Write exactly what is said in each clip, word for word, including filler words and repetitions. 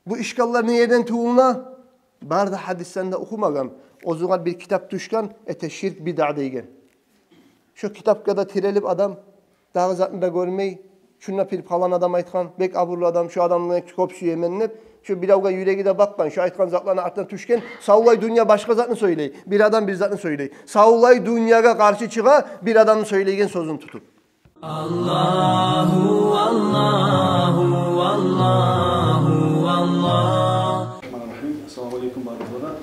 Бу ишкаллар не ерден тувулуна? Бары да гьадислени де охумагъан, оьзюне бир китап тюшген, эте ширк, бидъа дейген. Шо китапгъа да тирелип адам, дагъы затны да гёрмей, шунда бир палан адам айтгъан, бек абурлу адам, шо адамны кёп сюемен деп, шо биревге юреги де бакъгъан, шо айтгъан затланы артына тюшген, савлай дюнья башгъа затны сёйлей, бир адам бир затны сёйлей. Савлай дюньягъа къаршы чыгъа бир адамны сёйлейген сёзюн тутуп. Аллагьу, Аллагьу, Аллагьу, Аллагь. Ассаламу алейкум барыгъызгъа да.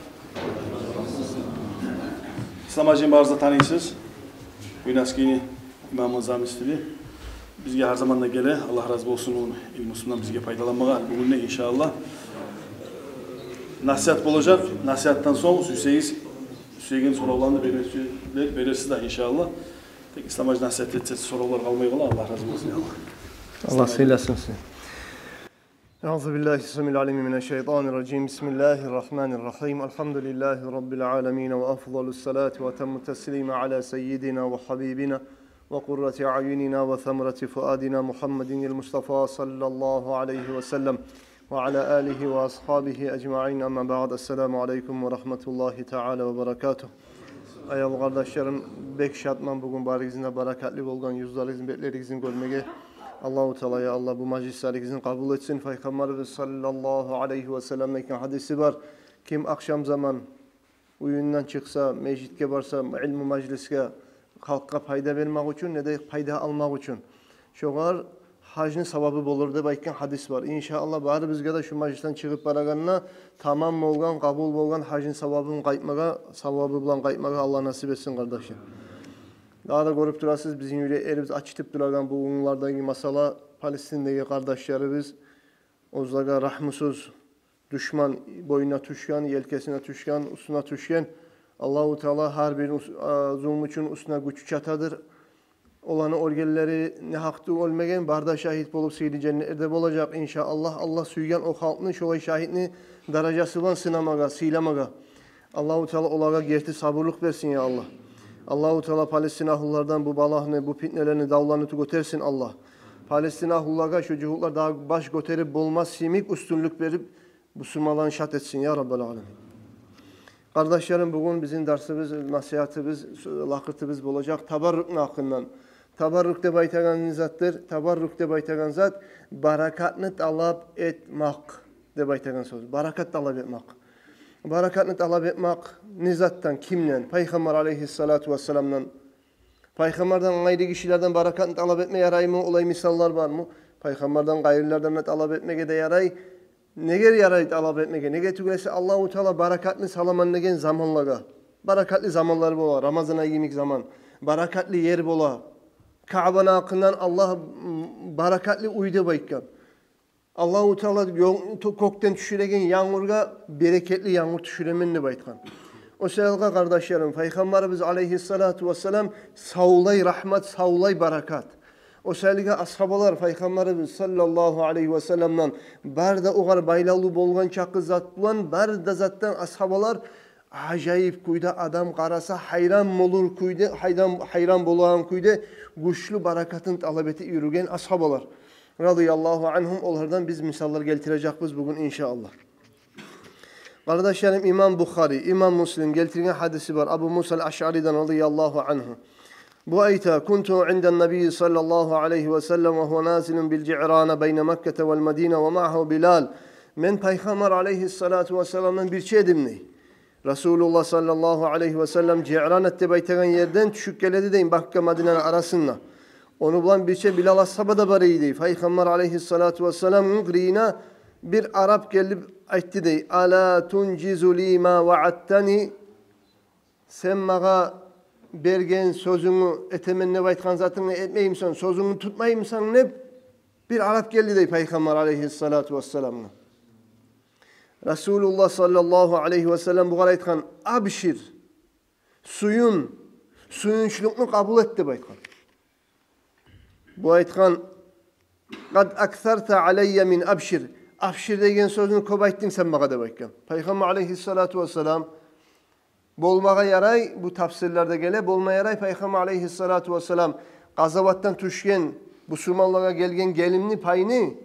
Ислам-гьажини барыгъыз да таныйсыз. Буйнакскийни имамыны заместители. Бизге гьар заманда геле. Аллагь рази болсун ону илмусундан бизге пайдаланмагъа. Бугюн де, иншааллагь, насигьат болажакъ. Насигьатдан сонг сюйсегиз, сюйген соравланы бере-, берерсиз де, иншааллагь. Тек Ислам-гьажи насигьат этсе, соравлар къалмай къала. Аллагь рази болсун, я Аллагь. Аллагь сыйласын сизни. أعوذ بالله السميع العليم من الشيطان الرجيم. بسم الله الرحمن الرحيم. الحمد لله رب العالمين، وأفضل الصلاة وأتم التسليم على سيدنا وحبيبنا وقرة أعيننا وثمرة فؤادنا محمد المصطفى صلى الله عليه وسلم وعلى آله وأصحابه أجمعين. أما بعد. السلام عليكم ورحمة الله تعالى وبركاته. Аявлу къардашларым, бек шатман бугюн барыгъызны да баракатлы болгъан юзлеригизни, бетлеригизни гёрмеге. Аллагьу Таала, я Аллагь, бу мажлислеригизни къабул этсин. Пайхаммарыбыз саллаллагьу алайгьи ва салламны айтгъан гьадиси бар: ким ахшам заман уьюнден чыкъса, межитге барса, илму мажлисге, халкъгъа пайда бермек учун, не де пайда алмакъ учун, шогъар гьажны савабы болур деп айтгъан гьадис бар. Иншааллагь, барыбызгъа да шу мажлисден чыгъып барагъанда тамам болгъан, къабул болгъан гьажны савабын къайтмагъа, савабы булан къайтмагъа Аллагь насип этсин, къардашлар. Дагъы да гёрюп турасыз, бизин юреклерибиз ачытып турагъан бу гюнлердеги масъала, Палестиндеги къардашларыбыз, оьзлеге рагьмусуз душман бойнуна тюшген, елкесине тюшген, уьстюне тюшген. Аллагьу Таала гьар бир ус-, а, зулмучуну уьстюне гючю чатадыр. Оланы оьлгенлери негьакъ да оьлмеген, бары да шагьит болуп, сыйлы женнетлерде болажакъ, иншааллагь. Аллагь сюйген о халкъны шолай шагьитни даражасы булан сынамагъа, сыйламагъа. Аллагьу Таала олагъа герти сабурлукъ берсин, я Аллагь. Аллагьу Таала Палестин агьлулардан бу балагьны, бу питнелени, давланы ту-, гётерсин, Аллагь. Палестин агьлулагъа шу жугьутлар дагъы баш гётерип болмас йимик уьстюнлюк берип, бусурманланы шат этсин, я Раббал аламин. Къардашларым, бугюн бизин дарсыбыз, насигьатыбыз, лакъыртыбыз болажакъ табаррукну гьакъындан. Табаррук деп айтагъан не затдыр? Табаррук деп айтагъан зат баракатны талап этмек деп айтагъан сёз. Баракат талап этмек. Баракатны талап этмек не затдан, кимден? Пайхаммар алайгьиссалату вассаламдан. Пайхаммардан къайры гишилерден баракатны талап этме яраймы? Олай мисаллар бармы? Пайхаммардан къайрылардан да талап этмеге де ярай. Неге ярай талап этмеге? Неге тюгюл эсе, Аллагьу Таала баракатны саламан деген заманлагъа. Баракатлы заманлар бола, Рамазан ай йимик заман. Баракатлы ер бола. Каабаны гьакъындан Аллагь, м, баракатлы уьй деп айтгъан. Аллагьу Таала ё-, ту-, кёкден тюшюреген янгургъа берекетли янгур тюшюремен деп айтгъан. О саялгъа, къардашларым, Пайхаммарыбыз алайгьиссалату вассалам савлай рагьмат, савлай баракат. О саялгъа асгьабалар Пайхаммарыбыз саллаллагьу алайгьи ва салламдан бары да огъар байлавлу болгъан чакъы зат булан, бары да затдан асгьабалар ажайып кюйде, адам къараса гьайран болур кюйде, гьайран, гьайран болагъан кюйде гючлю баракатын талап этип юрюген асгьабалар. Радияллагьу ангьум, олардан биз мисаллар гелтирежекбиз бугюн, иншааллагь. Къардашларым, имам Бухари, имам Муслим гелтирген гьадиси бар Абу Муса аль-Ашъаридан радияллагьу ангьу. Бу айта: «Кунту индаль-Набийи саллаллагьу алайгьи ва саллам ва гьува назилун биль-Жиърана байна Макката валь-Мадина ва маъагьу Билал». Мен Пайхаммар алайгьиссалату вассаламдан бирче эдим дей. Расулуллагь саллаллагьу алайгьи ва саллам Жиърана деп айтагъан ерден тюшюп геледи дей, Макка Мадинаны арасында. Ону булан бирче Билал асгьаба да бар эди дей. Пайхаммар алайгьиссалату вассаламны къырыйына бир арап гелип айтды дей: «Ала тунжизу ли ма ваъадтани?» Сен магъа берген сёзюнгню этемен деп айтгъан затынгны этмеймисен, сёзюнгню тутмаймысан деп бир арап гелди дей Пайхаммар алайгьиссалату вассаламгъа. Расулуллагь саллаллагьу алайгьи ва саллам бугъар айтгъан: «Абшир, сююн, сююнчлюкню къабул эт», – деп айтгъан. Бу айтгъан: «Къад аксарта алайя мин абшир. Абшир деген сёзню кёп айтдынг сен магъа», – деп айтгъан. Пайхаммар алайгьиссалату вассалам болмагъа ярай, бу тафсирлерде геле, болма ярай, Пайхаммар алайгьиссалату вассалам къазаватдан тюшген, бусурманлагъа гелген гелимни пайыны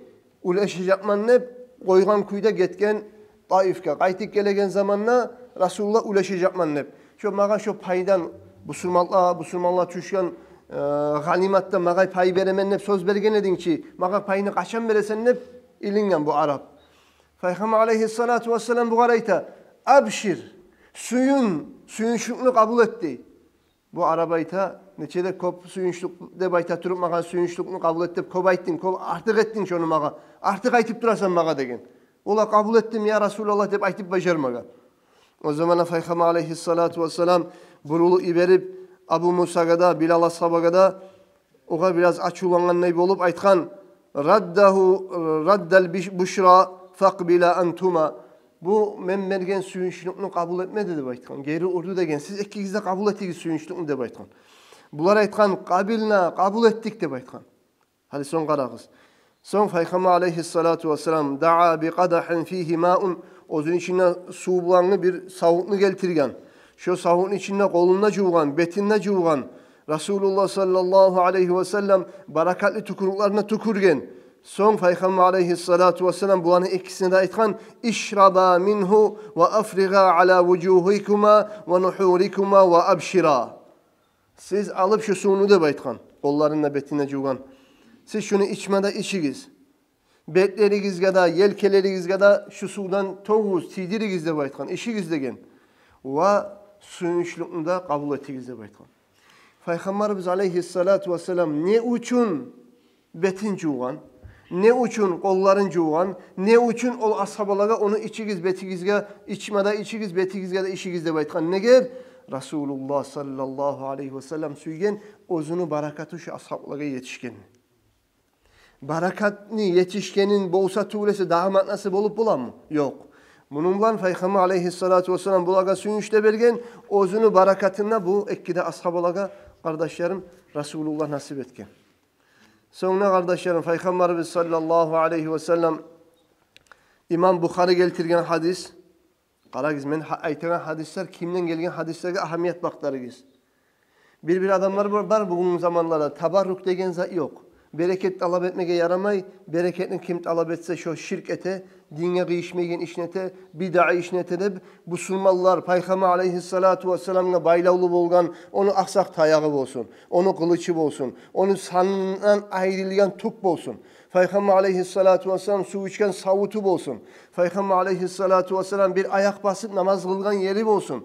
уьлешежекмен деп, къойгъан кюйде гетген Таифге. Къайтып гелеген заманда Расулуллагь уьлешежекмен деп. Шо магъа шо пайдан, бусурманлагъа, бусурманлагъа тюшген, э, гъаниматдан магъа пай беремен деп сёз берген эдинг чи, магъа пайны къачан бересен деп илинген бу арап. Пайхаммар алейгьиссалату вассалам бугъар айта: «Абшир, сююн, сююнчлюкню къабул эт», — дей. Бу арап айта: «Нече де кёп сююнчлюк деп айта туруп, магъа сююнчлюкню къабул эт деп кёп айтдынг, кёп артыкъ этдинг шону магъа. Артыкъ айтып турасан магъа», — деген. Ол да: «Къабул этдим, я Расулаллагь», — деп айтып бажармагъан. О заманда Пайхаммар алейгьиссалату вассалам бурулуп йиберип, Абу Мусагъа да, Билал асгьабагъа да, огъар бираз ачувлангъандай болуп айтгъан: «Раддагьу, раддал биш-, бушра факъбила антума». «Бу мен берген сююнчлюкню къабул этмеди, — деп айтгъан. — Гери урду, — деген. — Сиз экигиз де къабул этигиз сююнчлюкню», — деп айтгъан. Булар айтгъан: «Къабилна, къабул этдик», — деп айтгъан. Гьали сонг къарагъыз. Сонг Пайхаммар алейгьиссалату вассалам: «Даа би къадахин фигьи маун», оьзюню ичинде сув булангъы бир савутну гелтирген. Шо савутну ичинде къолун да жувгъан, бетин де жувгъан. Расулуллагь саллаллагьу алейгьи вассалам баракатлы тюкюрюклерине тюкюрген. Сонг Пайхаммар алейгьиссалату вассалам буланы экисине де айтгъан: «Ишраба мингьу ва афригъа ала вужугьикума ва нухурикума ва абшира». «Сиз алып шу сувну, — деп айтгъан, къолларын да, бетин де жувгъан, — сиз шуну ичме де ичигиз. Бетлеригизге де, елкелеригизге де шу сувдан тёгюгюз, тийдиригиз, — деп айтгъан, — ичигиз», — деген. «Ва сююнчлюкню де къабул этигиз», — деп айтгъан. Пайхаммарыбыз алейгьиссалату вассалам не учун бетин жувгъан, не учун къолларын жувгъан, не учун ол асгьабалагъа: «Ону ичигиз, бетигизге, ичме де ичигиз, бетигизге де ичигиз», — деп айтгъан? Неге? Расулуллагь саллаллагьу алейгьи вассалам сюйген оьзюню баракаты шу асгьабалагъа етишгенни. Баракатны етишгенин болса тюгюл эсе, дагъы маънасы болуп боламы? Ёкъ. Муну булан Пайхаммар алейгьиссалату вассалам булагъа сююнч де берген, оьзюню баракатын да бу эки де асгьабалагъа, къардашларым, Расулуллагь насип этген. Сонг да, къардашларым, Пайхаммарыбыз саллаллагьу алейгьи вассалам, имам Бухари гелтирген гьадис. Къарагъыз, мен гьа-, айтагъан гьадислер, кимден гелген гьадислеге агьамият бакъдырыгъыз. Бир-бир адамлар бар, бар бугюн заманларда, табаррук деген зат ёкъ. Берекет талап этмеге ярамай, берекетни ким талап этсе, шо ширк эте, динге къыйышмайгъан ишни эте, бидаа ишни эте деп, бусурманлар Пайхаммар алейгьиссалату вассаламгъа байлавлу болгъан, ону акъсакъ таягъы болсун, ону къылычы болсун, ону санындан айрылгъан тюк болсун, Пайхаммар алейгьиссалату вассалам сув ичген савуту болсун, Пайхаммар алейгьиссалату вассалам бир аякъ басып намаз къылгъан ери болсун.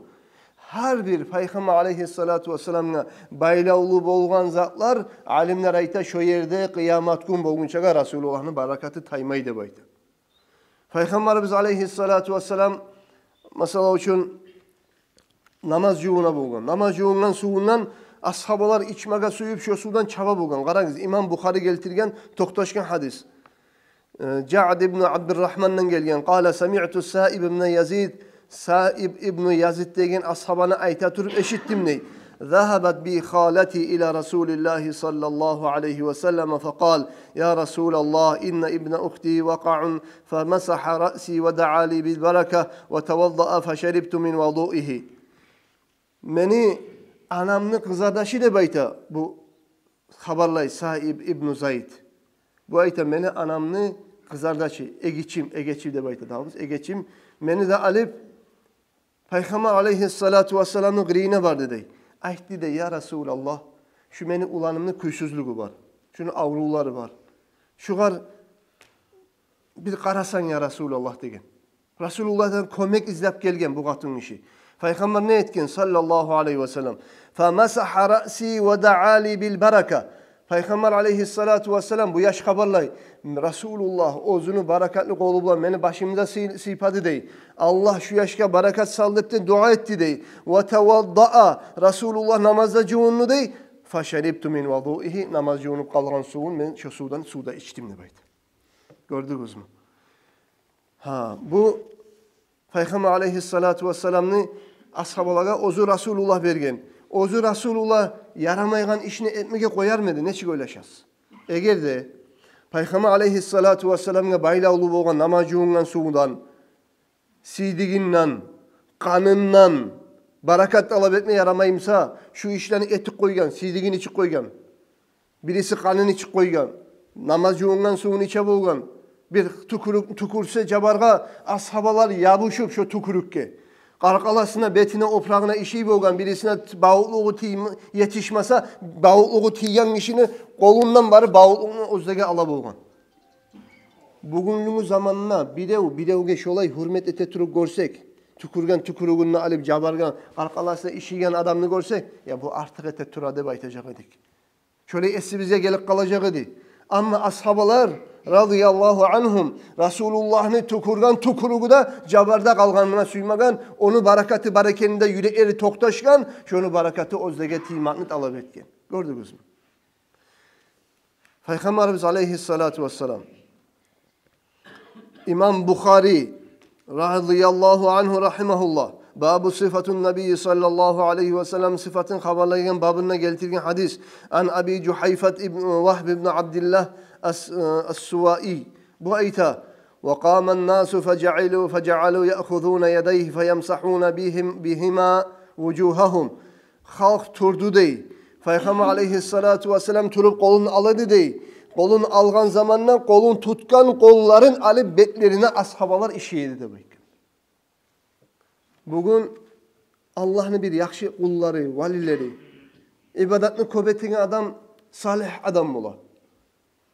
Гьар бир Пайхаммар алейгьиссалату вассаламгъа байлавлу болгъан затлар, алимлер айта, шо ерде къыямат гюн болгъунчагъа Расулуллагьны баракаты таймай деп айта. Пайхаммарыбыз алейгьиссалату вассалам, масала учун, намаз жувуна болгъан. Намаз жувунгъан сувундан асгьабалар ичмеге сююп, шо сувдан чаба болгъан. Къарагъыз, имам Бухари гелтирген токъташгъан гьадис. Э, Жаъд ибну Абдуррагьмандан гелген. Къала: «Самиъту Саиб ибну Язид». Саиб ибну Язид деген асгьабаны айта туруп эшитдим, дей. «Загьабат би халати ила Расулиллагьи саллаллагьу алейгьи ва саллам, факъал: я Расулаллагь, инна ибна ухти вакъаъун, фамасагьа раъси ва даа ли бил барака, ва таваддаа, фашарибту мин вадуигьи». Мени анамны къызардашы, деп айта бу хабарлай Саиб ибну Зайд. Бу айта: «Мени анамны къызардашы, эгечим, эгечи деп айта дагъы биз, эгечим мени де алып, Пайхаммар алейгьиссалату вассаламны къырыйына барды, дей. Айтды, дей: я Расулаллагь, шу мени уланымны кюйсюзлюгю бар, шуну аврувлары бар. Шугъар бир къарасанг, я Расулаллагь», — деген. Расулуллагьдан кёмек излеп гелген бу къатын гиши. Пайхаммар не этген, саллаллагьу алейгьи ва саллам? «Фамасагьа раъси ва даа ли бил барака». Пайхаммар алейгьиссалату вассалам, бу яш хабарлай, Расулуллагь оьзюню баракатлы къолу булан мени башымны да сый-, сыйпады, дей. «Аллагь шу яшгъа баракат сал», — деп де дуа этди, дей. «Ва таваддаа», Расулуллагь намазда жувунду, дей. «Фашарибту мин вадуигьи», намаз жувунуп къалгъан сувун мен шо сувдан, сувда ичдим, деп айта. Гёрдюгюзмю? Гьа, бу Пайхаммар алейгьиссалату вассаламны асгьабалагъа оьзю Расулуллагь берген. Оьзю Расулуллагь ярамайгъан ишни этмеге къоярмы эди? Нечик ойлашасыз? Эгер де Пайхаммар алейгьиссалату вассаламгъа байлавлу болгъан намаз жувунгъан сувдан, сийдигинден, къанындан баракат талап этме ярамай буса, шу ишлени этип къойгъан, сийдигин ичип къойгъан, бириси къанын ичип къойгъан, намаз жувунгъан сувун иче болгъан, Бир тюкюрюк тюкюрсе жабаргъа, асгьабалар ябушуп шо тюкюрюкге. Къаркъарасына, бетине, опурагъына иший болгъан, бирисине бавукълугъу тийме-, етишмесе, бавукълугъу тийген гишини къолундан барып бавукълугъун оьзлеге ала болгъан. Бугюнгю заманда бирев биревге шолай гьюрмет эте туруп гёрсек, тюкюрген тюкюрюгюн де алып жабаргъа, къаркъарасына ишийген адамны гёрсек, я бу артыкъ эте тура деп айтажакъ эдик. Шолай эсибизге гелип къалажакъ эди. Амма асгьабалар, радияллагьу ангьум, Расулуллагьны тюкюрген тюкюрюгю де жабарда къалгъанына сюймеген, ону баракаты бар экенине де юреклери токъташгъан, шону баракаты оьзлеге тиймекни талап этген. Гёрдюгюзмю? Пайхаммарыбыз алайгьиссалату вассалам. Имам Бухари, радияллагьу ангьу, рагьимагьуллагь, бабу сыфатун набийи саллаллагьу алайгьи ва саллам сыфатын хабарлайгъан бабында гелтирген гьадис. Ан Аби Жугьайфат ибн Вагьб ибн Абдиллагь ас-, э, ас-Суваи. Бу айта: «Ва къаман насу фажаалу, фажаалу яъхузуна ядайгьи фаямсагьуна бигьим, бигьима вужугьагьум». Халкъ турду дей. Пайхаммар алайгьиссалату вассалам туруп къолун ала эди дей. Къолун алгъан заманда къолун тутгъан къолларын алып бетлерине асгьабалар ишей эди деп айтгъан. Бугюн Аллагьны бир яхшы къуллары, валилери, ибадатны кёп этеген адам салигь адам бола.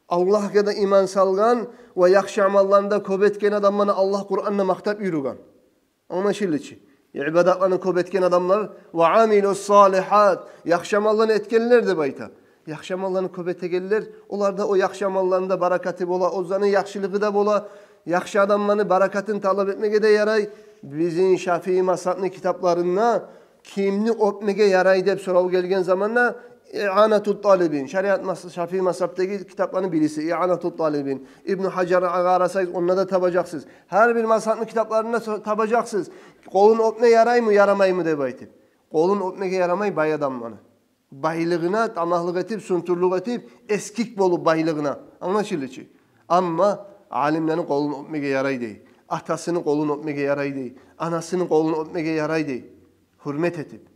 Аллагьгъа да иман салгъан ва яхшы амалланы да кёп этген адамланы Аллагь Къуранда макътап юрюген. Англашылды чы. Ибадатланы кёп этген адамлар, «ва амилус салигьат», яхшы амалланы этгенлер деп айта. Яхшы амалланы кёп этегенлер, оларда о яхшы амалланы да баракаты бола, оьзлени яхшылыгъы да бола. Яхшы адамланы баракатын талап этмеге де ярай. Бизин Шафии мазгьабны китапларында кимни оьпмеге ярай деп сорав гелген заманда, Ианатут талибин, шариат мас-, Шафии мазгьабдагъы китапланы бириси, Ианатут талибин. Ибну Гьажаргъа къарасагъыз, онда да табажакъсыз. Гьар бир мазгьабны китапларында со-, табажакъсыз. Къолун оьпме яраймы, ярамаймы деп айтып. Къолун оьпмеге ярамай бай адамланы. Байлыгъына тамагьлыкъ этип, сюнтюрлюк этип, эсгик болуп байлыгъына. Англашылды чы. Амма алимлени къолун оьпмеге ярай дей. Атасыны къолун оьпмеге ярай дей. Анасыны къолун оьпмеге ярай дей. Гьюрмет этип.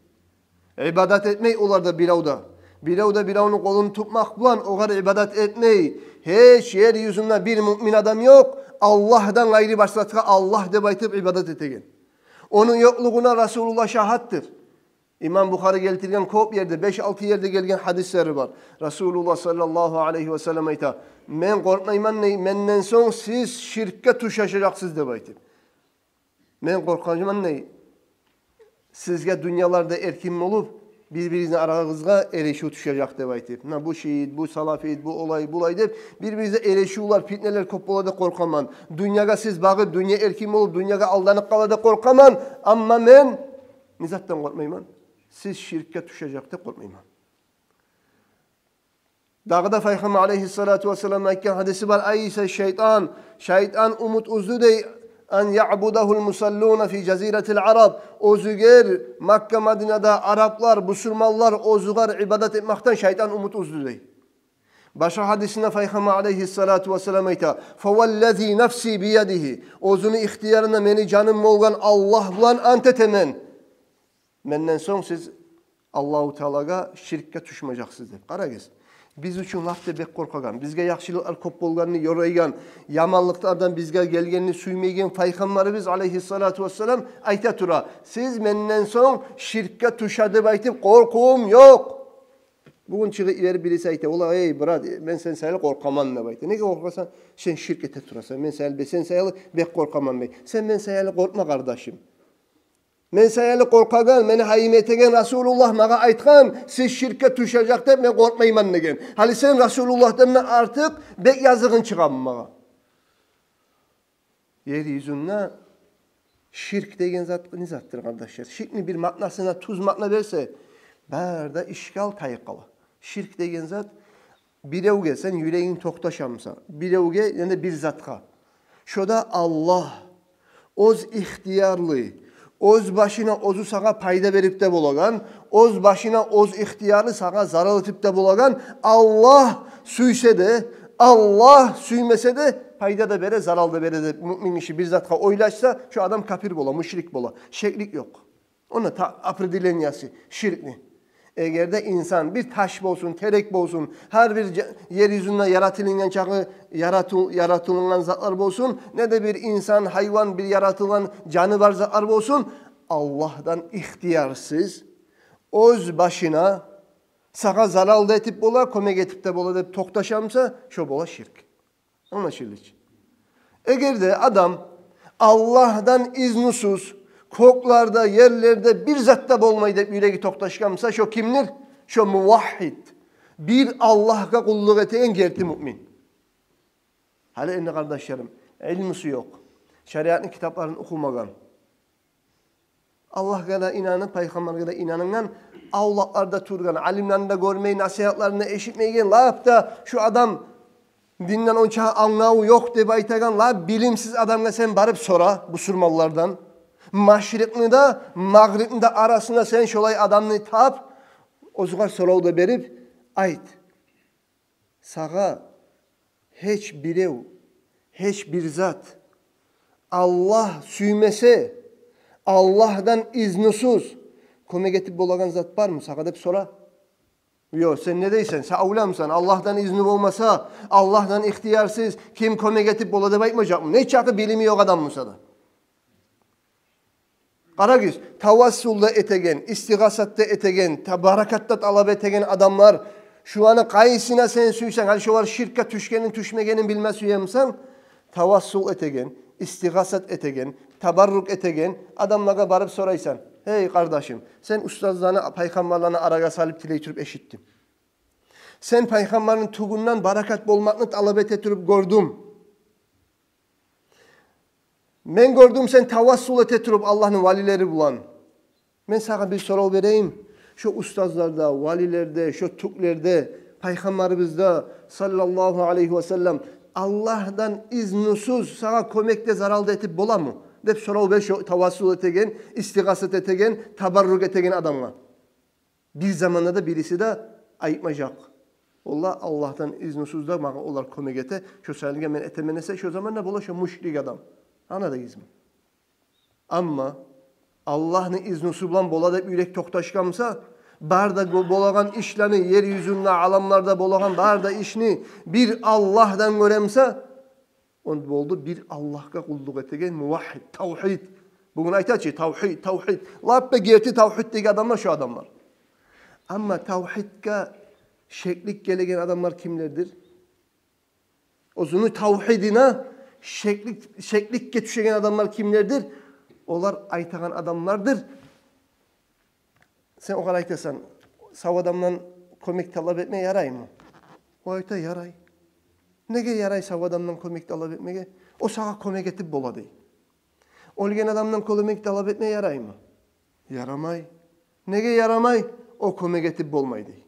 Ибадат этмей олар да бирев де. Бирев де биревню къолун тутмакъ булан огъар ибадат этмей. Гьеч ер юзюнде бир муъмин адам ёкъ, Аллагьдан къайры башгъа затгъа Аллагь деп айтып ибадат этеген. Ону ёкълугъуна Расулуллагь шагьатдыр. Имам Бухари гелтирген кёп ерде, беш-алты ерде гелген гьадислери бар. Расулуллагь саллаллагьу алайгьи ва саллам айта: «Мен къоркъмайман, дей, менден сонг сиз ширкге тюшежексиз», – деп айтып. «Мен къоркъажакъман, – дей, – сизге дюньяларда эркин болуп, бир-биригизни арагъызгъа эрешив тюшежек», – деп айтып. «Муна бу шиит, бу салафит, бу олай, булай», – деп, бир-биригизде эрешивлер, питнелер кёп бола деп къоркъаман. Дюньягъа сиз багъып, дюнья эркин болуп, дюньягъа алданып къала деп къоркъаман. Амма мен не затдан къоркъмайман? Сиз ширкге тюшежек деп къоркъмайман. Дагъы да Пайхаммар алайгьиссалату вассаламны айтгъан гьадиси бар: «Айса шайтан, шайтан умут уздю, – дей, – ан яъбудагьул мусаллуна фи жазиратил араб». Оьзюгер Макка, Мадинада араблар, бусурманлар оьзюгер ибадат этмекден шайтан умут уздю, – дей. Башгъа гьадисинде Пайхаммар алайгьиссалату вассалам айта: «Фаваллази нафси биядигьи». Оьзюню ихтиярында мени жаным болгъан Аллагь булан ант этемен. Менден сонг сиз Аллагьу Таалагъа ширкге тюшмежексиз деп. Къарагъыз. Биз учун лап да бек къоркъагъан, бизге яхшылыкълар кёп болгъанны ёрайгъан, яманлыкълардан бизге гелгенни сюймейген Пайхаммарыбыз алайгьиссалату вассалам айта тура: «Сиз менден сонг ширкге тюше деп айтып къоркъувум ёкъ». Бугюн чыгъып йиберип бириси айта: «Олай, эй, брат, мен сен саялы къоркъаман», – деп айта. «Неге къоркъасан? Сен ширк эте турасан. Мен саялы, бе-, сен саялы бек къоркъаман», – дей. Сен мен саялы къоркъма, къардашым. Мен саялы къоркъагъан, мени гьайым этеген Расулуллагь магъа айтгъан, сиз ширкге тюшежек деп, мен къоркъмайман деген. Гьали сен Расулуллагьдан да артыкъ бек языгъынг чыгъамы магъа? Ер юзюнде ширк деген зат не затдыр, къардашлар? Ширкни бир маънасына тюз маъна берсе, бары да ишкал тайып къала. Ширк деген зат биревге сен юрегинг токъташамыса, биревге, яни бир затгъа. Шо да Аллагь оьз ихтиярлы, оьз башына оьзю сагъа пайда берип де болагъан, оьз башына оьз ихтиярлы сагъа зарал этип де болагъан, Аллагь сюйсе де, Аллагь сюймесе де, пайда да бере, зарал да бере деп муъмин гиши бир затгъа ойлашса, шо адам капир бола, мушрик бола. Шеклик ёкъ. Ону та-, определениясы ширкни. Эгер де инсан бир таш болсун, терек болсун, гьар бир жа-, ер юзюнде яратылынгъан чакъы яратыл-, яратылынгъан затлар болсун, не де бир инсан, гьайван, бир яратылгъан жаны бар затлар болсун, Аллагьдан ихтиярсыз, оьз башына сагъа зарал да этип бола, кёмек этип де бола деп токъташамса, шо бола ширк. Англашылды чы. Эгер де адам Аллагьдан изнусуз кёклерде, ерлерде бир зат да болмай деп юреги токъташгъанса, шо кимдир? Шо мувагьгьид. Бир Аллагьгъа къуллукъ этеген герти муъмин. Гьали энни, къардашларым, илмусу ёкъ. Шариатны китапларын охумагъан. Аллагьгъа да инанып, пайхаммаргъа да инанылгъан, авлакъларда тургъан, алимлени де гёрмей, насигьатларын да эшитмейген, лап да шу адам динден онча англаву ёкъ деп айтагъан, лап билимсиз адамгъа сен барып сора, бусурманлардан. Машрикъны да, магърибни де арасында сен шолай адамны тап, оьзюне сорав да берип, айт. Сагъа гьеч бирев, гьеч бир зат Аллагь сюймесе, Аллагьдан изнусуз кёмек этип болагъан зат бармы сагъа деп сора. Ёкъ, сен не дейсен? Сен авлямысан? Аллагьдан изну болмаса, Аллагьдан ихтиярсыз ким кёмек этип бола деп айтмажакъмы? Нечакъы билими ёкъ адам буса да. Къарагъыз, тавассул да этеген, истигъасат да этеген, та-, баракат да талап этеген адамлар, шуланы къайсына сен сюйсенг, гьали шолар ширкге тюшгенин, тюшмегенин билме сюемисен, тавассул этеген, истигъасат этеген, табаррук этеген адамлагъа барып сорайсан: «Гьей, къардашым, сен устазланы, пайхаммарланы арагъа салып тилей туруп эшитдим. Сен пайхаммарны тюбюнден баракат болмакъны талап эте туруп гёрдюм. Мен гёрдюм, сен тавассул эте туруп Аллагьны валилери булан. Мен сагъа бир сорав берейим. Шо устазларда, валилерде, шо тюклерде, пайхаммарыбызда, саллаллагьу алайгьи ва саллам, Аллагьдан изнусуз сагъа кёмек де, зарал да этип боламы?» — деп сорав бер шо тавассул этеген, истигъасат этеген, табаррук этеген адамгъа. Бир заманда да бириси де айтмажакъ: «Валлагь, Аллагьдан изнусуз да магъа олар кёмек эте, шо саялы мен этемен» десе, шо заманда бола шо мушрик адам. Англадыгъызмы? Амма Аллагьны изнусу булан бола деп юрек токъташгъан буса, бары да бо-, болагъан ишлени, ер юзюнде, аламларда болагъан бары да ишни бир Аллагьдан гёре буса, онда болду бир Аллагьгъа къуллукъ этеген мувагьгьид, тавгьид. Бугюн айта чы: «Тавгьид, тавгьид». Лап да герти тавгьид деген адамлар шо адамлар. Амма тавгьидге шеклик гелеген адамлар кимлердир? Оьзюню тавгьидине шеклик, шекликге тюшеген адамлар кимлердир? Олар айтагъан адамлардыр. Сен огъар айтасан: «Сав адамдан кёмек талап этме яраймы?» О айта: «Ярай». «Неге ярай сав адамдан кёмек талап этмеге?» «О сагъа кёмек этип бола», — дей. «Оьлген адамдан кёмек талап этме яраймы?» «Ярамай». «Неге ярамай?» «О кёмек этип болмай», — дей.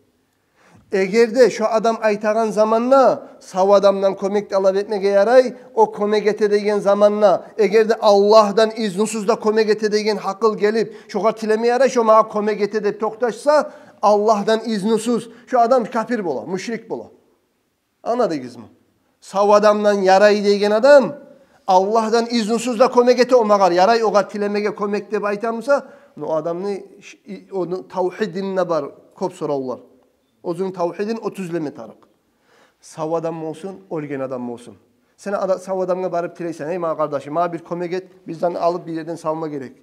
Эгер де шо адам айтагъан заманда: «Сав адамдан кёмек талап этмеге ярай, о кёмек эте», — деген заманда, эгер де Аллагьдан изнусуз да кёмек эте деген гьакъыл гелип, шогъар тилеме ярай, шо магъа кёмек эте деп токъташса, Аллагьдан изнусуз, шо адам капир бола, мушрик бола. Англадыгъызмы? Сав адамдан ярай деген адам Аллагьдан изнусуз да кёмек эте, о магъар ярай, огъар тилемеге кёмек деп айта буса, ну, адамны ш-, и-, ону тавгьидинде бар кёп соравлар. Оьзюню тавгьидин о тюзлеме тарыкъ. Сав адам болсун, оьлген адам болсун. Сен ада-, сав адамгъа барып тилейсен: «Гьей, магъа, къардашым, магъа бир кёмек эт, бизин алып бир ерден салма герек».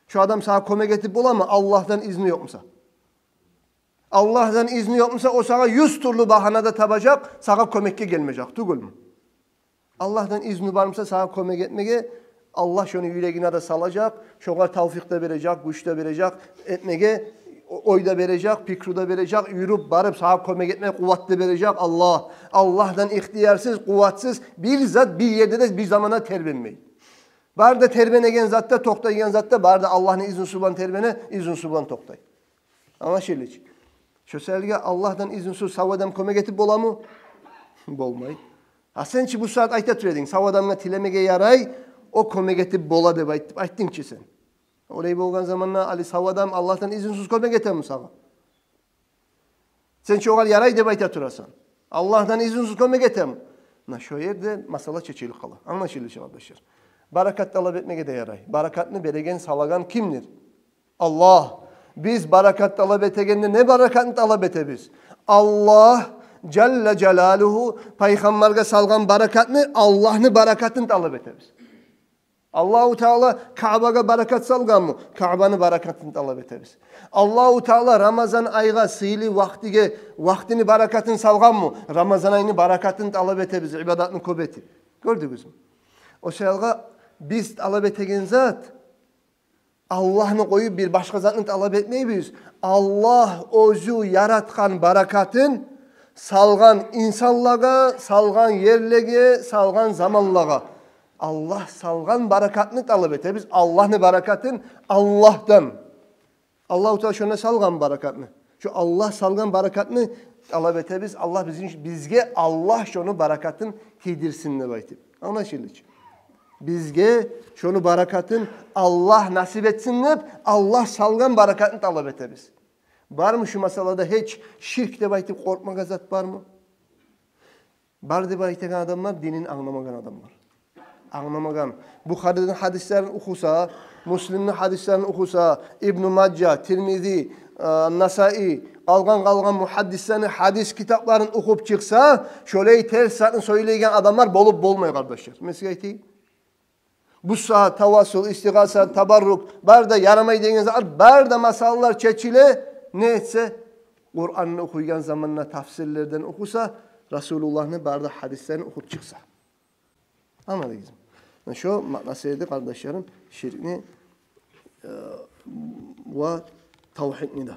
Шо адам сагъа кёмек этип боламы, Аллагьдан изну ёкъ буса? Аллагьдан изну ёкъ буса, о сагъа юз тюрлю багьана да табажакъ, сагъа кёмекге гелмежек, тюгюлмю? Аллагьдан изну бар буса сагъа кёмек этмеге, Аллагь шону юрегине де салажакъ, шогъар тавфикъ да бережек, гюч де бережек, этмеге о-, ой да бережек, пикру да бережек, юрюп барып сагъа кёмек этмеге къуват да бережек Аллагь. Аллагьдан ихтиярсыз, къуватсыз бир зат бир ерде де бир заманда тербенмей. Бары да тербенеген затда, токътайгъан затда, бары да Аллагьны изнусу булан тербене, изнусу булан токътай. Англашылды чы. Шо саялы Аллагьдан изнусуз сав адам кёмек этип боламы? Болмай. А сен чи бу сагьат айта тура эдинг: «Сав адамгъа тилемеге ярай, о кёмек этип бола», — деп айтып, айтдынг чы сен. Олай болгъан заманда, гьали сав адам Аллагьдан изнусуз кёмек этеми сагъа? Сен чи огъар ярай деп айта турасан. Аллагьдан изнусуз кёмек этеми? Муна шо ерде масъала чечилип къала. Англашылды чы, къардашлар. Баракат талап этмеге де ярай. Баракатны береген, салагъан кимдир? Аллагь. Биз баракат талап этегенде не баракатны талап этебиз? Аллагь жалла жалалугьу пайхаммаргъа салгъан баракатны, Аллагьны баракатын талап этебиз. Аллагьу Таала Каъбагъа баракат салгъанмы? Каъбаны баракатын талап этебиз. Аллагьу Таала Рамазан айгъа, сыйлы вакътиге, вакътини баракатын салгъанмы? Рамазан айны баракатын талап этебиз, ибадатны кёп этип. Гёрдюгюзмю? О саялгъа биз талап этеген зат, Аллагьны къоюп, бир башгъа затны талап этмейбиз. Аллагь оьзю яратгъан баракатын салгъан инсанлагъа, салгъан ерлеге, салгъан заманлагъа. Аллагь салгъан баракатны талап этебиз. Аллагьны баракатын Аллагьдан. Аллагьу Таала шонда салгъан баракатны. Шо Аллагь салгъан баракатны талап этебиз. Аллагь бизин, бизге Аллагь шону баракатын тийдирсин деп айтып. Англашылды чы? Бизге шону баракатын Аллагь насип этсин деп, Аллагь салгъан баракатын талап этебиз. Бармы шу масъалада гьеч ширк деп айтып къоркъмагъан зат бармы? Бар деп айтагъан адамлар динин англамагъан адамлар. Англамагъан. Бухариден гьадислерин охуса, Муслимни гьадислерин охуса, Ибну Мажа, Тирмизи, э, Насаи, къалгъан-къалгъан мугьаддислени гьадис китапларын охуп чыкъса, шолай терс затны сёйлейген адамлар болуп болмай, къардашлар. Мен сизге айтайым. Бу сагьат тавассул, истигъаса, табаррук, бары да ярамай деген затлар, бары да масъалалар чечиле, не этсе, Къуранны охуйгъан заманда тафсирлерден охуса, Расулуллагьны бары да гьадислерин охуп чыкъса. Англадыгъызмы? Муна шо маънасы эди, къардашларым, ширкни, э, ва тавгьидни де.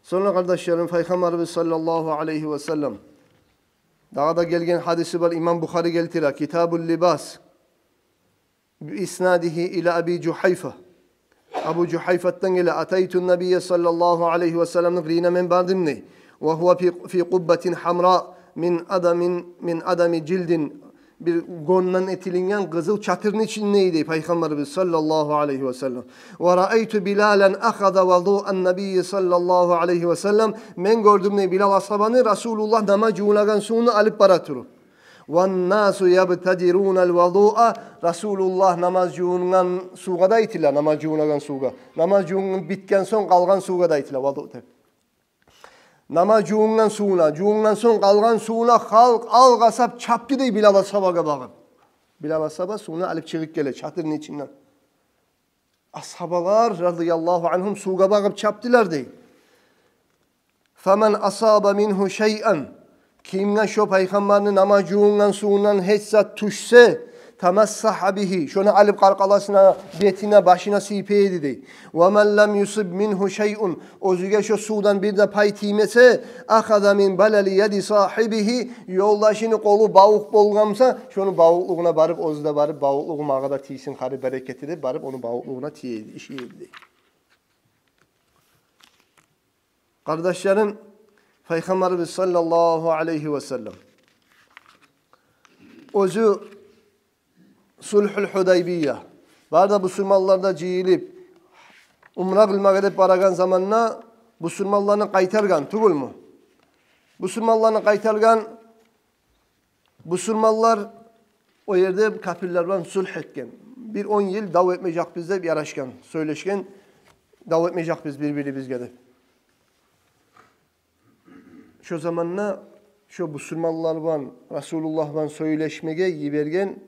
Сонг, къардашларым, Пайхаммарыбыз саллаллагьу алайгьи ва саллам дагъы да гелген гьадиси бар, имам Бухари гелтире, Китабул Либас, би иснадигьи ила Аби Жугьайфа. Абу Жугьайфатдан геле, атайту ннабийя саллаллагьу алайгьи ва салламны къырыйына мен бардым дей. Ва гьува фи, фи къуббатин гьамра мин адамин, мин адами жилдин. Бир гёнден этилинген къызыл чатырны ичинде эди Пайхаммарыбыз саллаллагьу алайгьи ва саллам. Ва раайту Билалан ахаза вазуан набийи саллаллагьу алайгьи ва саллам. Мен гёрдюм дей Билал асгьабаны, Расулуллагь намаз жувунагъан сувну алып бара туруп. Ван насу ябтадирунал вазуа, Расулуллагь намаз жувунгъан сувгъа да айтыла, намаз жувунагъан сувгъа. Намаз жувунуп битген сонг къалгъан сувгъа да айтыла вазу деп. Намаз жувунгъан сувуна, жувунгъан сонг къалгъан сувуна халкъ алгъасап чапды дей Билал асгьабагъа багъып. Билал асгьаба сувну алып чыгъып геле чатырны ичинден. Асгьабалар, радияллагьу ангьум, сувгъа багъып чапдылар дей. Фаман асаба мингьу шайъан, кимге шо Пайхаммарны намаз жувунгъан сувундан гьеч зат тюшсе, тамассагьа бигьи, шону алып къаркъарасына, бетине, башына сыйпай эди дей. Ва ман лам юсиб мингьу шайъун, оьзюне шо сувдан бир де пай тиймесе, ахаза мин балали яди сагьибигьи, ёлдашыны къолу бавукъ болгъан буса, шону бавукълугъуна барып, оьзю де барып, бавукълугъу магъа да тийсин, хари берекети деп барып, ону бавукълугъуна тие эди, ише эди дей. Къардашларым, Пайхаммарыбыз саллаллагьу алайгьи ва саллам оьзю Сулгьул Гьудайбия, бары да бусурманлар да жыйылып, умра къылмагъа деп барагъан заманда бусурманланы къайтаргъан тюгюлмю? Бусурманланы къайтаргъан, бусурманлар о ерде капирлер булан сулгь этген. Бир он йыл дав этмежекбиз деп ярашгъан, сёйлешген, дав этмежекбиз бир-бирибизге деп. Шо заманда шо бусурманлар булан, Расулуллагь булан сёйлешмеге йиберген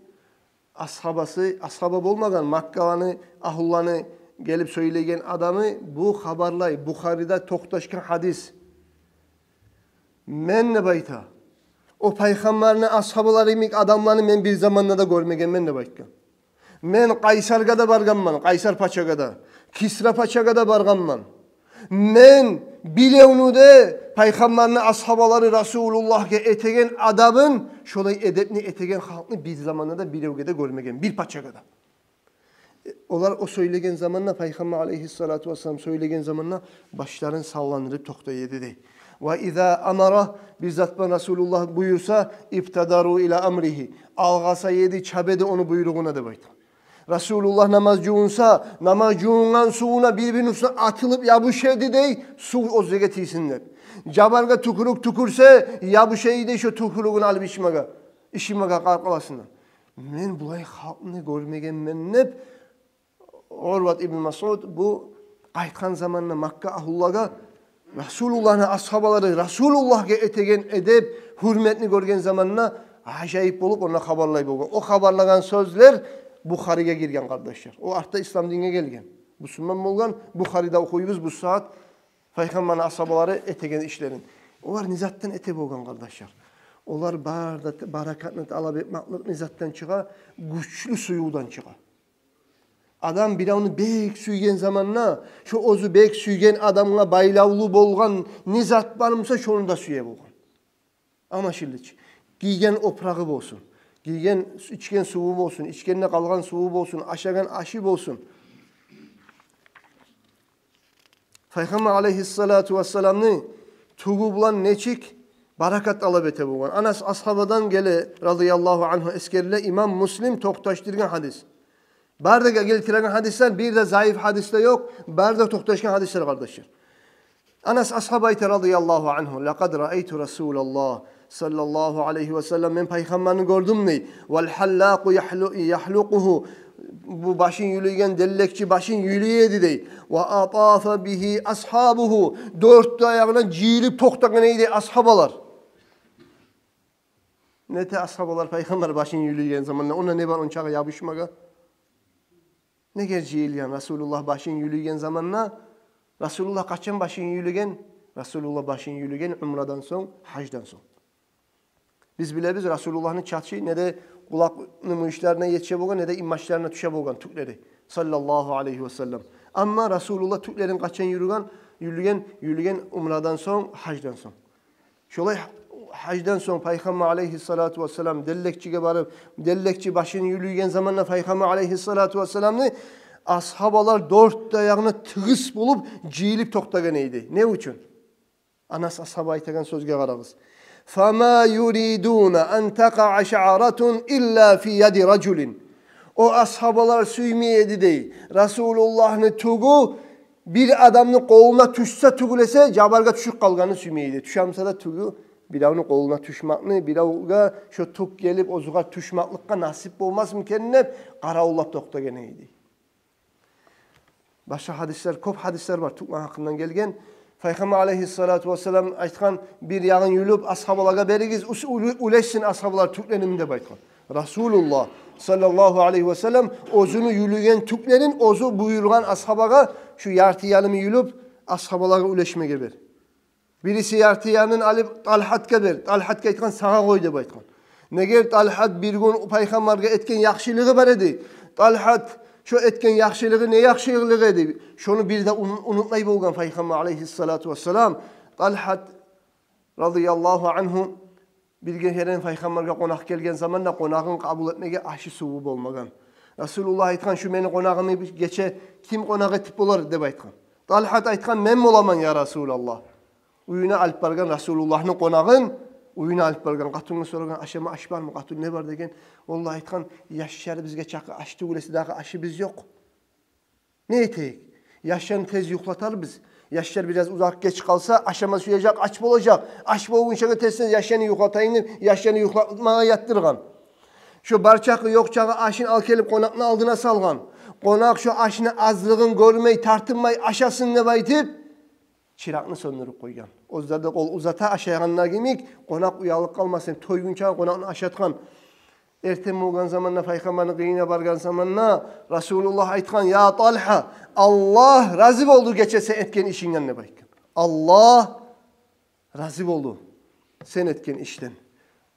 асгьабасы, асгьаба болмагъан, Маккаланы, агьлуланы гелип сёйлеген адамы, бу хабарлай, Бухариде токъташгъан гьадис. Мен, деп айта, о Пайхаммарны асгьабалары йимик адамланы мен бир заманда да гёрмегенмен, деп айтгъан. Мен Къайсаргъа да баргъанман, Къайсар пачагъа да, Кисра пачагъа да баргъанман. Мен биревню де Пайхаммарны асгьабалары Расулуллагьгъа этеген адабын, шолай эдепни этеген халкъны бир заманда да биревге де гёрмеген, бир пачагъа да. Олар о сёйлеген заманда, Пайхаммар алайгьиссалату вассалам сёйлеген заманда башларын салландырып токътай эди дей. Ва иза амара, бир зат булан Расулуллагь буюрса, ибтадару ила амригьи, алгъасай эди, чаба эди ону буйругъуна, деп айта. Расулуллагь намаз жувунса, намаз жувунгъан сувуна бир-бирини уьстюне атылып ябуша эди дей, сув оьзлеге тийсин деп. Жабаргъа тюкюрюк тюкюрсе, ябуша эди дей шо тюкюрюгюн алып ичмеге, ичмеге къаркъарасындан. «Мен булай халкъны гёрмегенмен», — деп, Урват ибн Масъуд бу къайтгъан заманда Макка агьлулагъа Расулуллагьны асгьабалары Расулуллагьгъа этеген эдеп, гьюрметни гёрген заманда ажайып болуп, онда хабарлай болгъан. О хабарлагъан сёзлер Бухариге гирген, къардашлар. О артда ислам динге гелген. Бусурман болгъан, Бухариде охуйбуз бу сагьат Пайхаммарны асгьабалары этеген ишлерин. Олар не затдан эте болгъан, къардашлар? Олар бары да баракатны талап этмеклик не затдан чыгъа? Гючлю сюювден чыгъа. Адам биревню бек сюйген заманда, шо оьзю бек сюйген адамгъа байлавлу болгъан не зат бар буса, шону да сюе болгъан. Амма шилич, гийген опурагъы болсун, гийген, ичген суву болсун, ичгенде къалгъан суву болсун, ашагъан ашы болсун. Пайхаммар алейгьиссалату вассаламны тюгю булан нечик баракат талап эте болгъан. Анас асгьабадан геле, радияллагьу ангьу, эсгериле, имам Муслим токъташдыргъан гьадис. Бары да гелтирген гьадислер, бир де заиф гьадис де ёкъ, бары да токъташгъан гьадислер, къардашлар. Анас асгьаба айта, радияллагьу ангьу: «Лакъад раайту Расулаллагь саллаллагьу алайгьи ва саллам, мен Пайхаммарны гёрдюм, — дей. — Вал халлакъу яхлу-, яхлукъугьу, бу башын юлюйген деллекчи башын юлюй эди, — дей. — Ва атафа бигьи асгьабугьу, дёрт де аягъына жыйылып токътагъан эди асгьабалар». Нете асгьабалар Пайхаммар башын юлюйген заманда? Онда не бар ончакъы ябушмагъа? Неге жыйылгъан Расулуллагь башын юлюйген заманда? Расулуллагь къачан башын юлюйген? Расулуллагь башын юлюйген умрадан сонг, гьаждан сонг. Биз билебиз, Расулуллагьны чачы не де къулакъны мюйюшлерине етише болгъан, не де инбашларына тюше болгъан тюклери, саллаллагьу алайгьи ва саллам. Амма Расулуллагь тюклерин къачан юлюйген? Юлюйген, юлюйген умрадан сонг, гьаждан сонг. Шолай гьаждан сонг Пайхаммар алайгьиссалату вассалам деллекчиге барып, деллекчи башын юлюйген заманда Пайхаммар алайгьиссалату вассаламны, асгьабалар дёрт де аягъына тыгъыс болуп жыйылып токътагъан эди. Не учун? Анас асгьаба айтагъан сёзге къарагъыз. «Фама юридуна ан такъаъа шаъратун илла фи яди ражулин». О асгьабалар сюймей эди, дей, Расулуллагьны тюгю бир адамны къолуна тюшсе тюгюл эсе, жабаргъа тюшюп къалгъанны сюймей эди. Тюшемсе де тюгю биревню къолуна тюшмекни, биревге шо тюк гелип оьзюне тюшмекликге насип болмасмы экен деп, къаравуллап токътагъан эди. Башгъа гьадислер, кёп гьадислер бар тюклени гьакъындан гелген. Пайхаммар алайгьиссалату вассалам айтгъан: «Бир ягъын юлюп, асгьабалагъа беригиз, ус-, уьле-, уьлешсин асгьабалар тюклерин», — деп айтгъан. Расулуллагь саллаллагьу алайгьи ва саллам оьзюню юлюйген тюклерин оьзю буюргъан асгьабагъа: «Шу ярты янымны юлюп, асгьабалагъа уьлешмеге бер». Бириси ярты янын алып Талгьатгъа бер. Талгьатгъа айтгъан: «Сагъа къой», — деп айтгъан. Неге Талгьат бир гюн Пайхаммаргъа этген яхшылыгъы бар эди. Талгьат шо этген яхшылыгъы не яхшылыгъы эди? Шону бир де ун-, унутмай болгъан Пайхаммар алайгьиссалату вассалам. Талгьат радияллагьу ангьу бир гюн гьерен Пайхаммаргъа къонакъ гелген заманда къонагъын къабул этмеге ашы-суву болмагъан. Расулуллагь айтгъан: «Шу мени къонагъымны гече ким къонакъ этип болар?» — деп айтгъан. Талгьат айтгъан: «Мен боламан, я Расулаллагь». Уьюне алып баргъан Расулуллагьны къонагъын, уьюне алып баргъан. Къатынгъа сорагъан: «Ашама аш бармы, къатын, не бар?» — деген. Валлагь, — айтгъан, — яшлар бизге чакъы аш тюгюл эсе, дагъы ашыбыз ёкъ. Не этейик? Яшланы тез юхлатарбыз. Яшлар бираз узакъ геч къалса, ашама сюежек, ач болажакъ. Ач болгъунчагъа тез-тез яшланы юхлатайым», — деп, яшланы юхлатмагъа ятдыргъан. Шо бар чакъы-ёкъ чакъы ашын алып гелип къонакъны алдына салгъан. Къонакъ шо ашны азлыгъын гёрмей, тартынмай ашасын деп айтып, чыракъны сёндюрюп къойгъан. Оьзлер де къол узата, ашайгъанда йимик, къонакъ уялып къалмасын, тойгъунча къонакъны ашатгъан. Эртен болгъан заманда, Пайхаммарны къырыйына баргъан заманда, Расулуллагь айтгъан: «Я Талгьа, Аллагь рази болду гече сен этген ишингден», — деп айтгъан. «Аллагь рази болду сен этген ишден».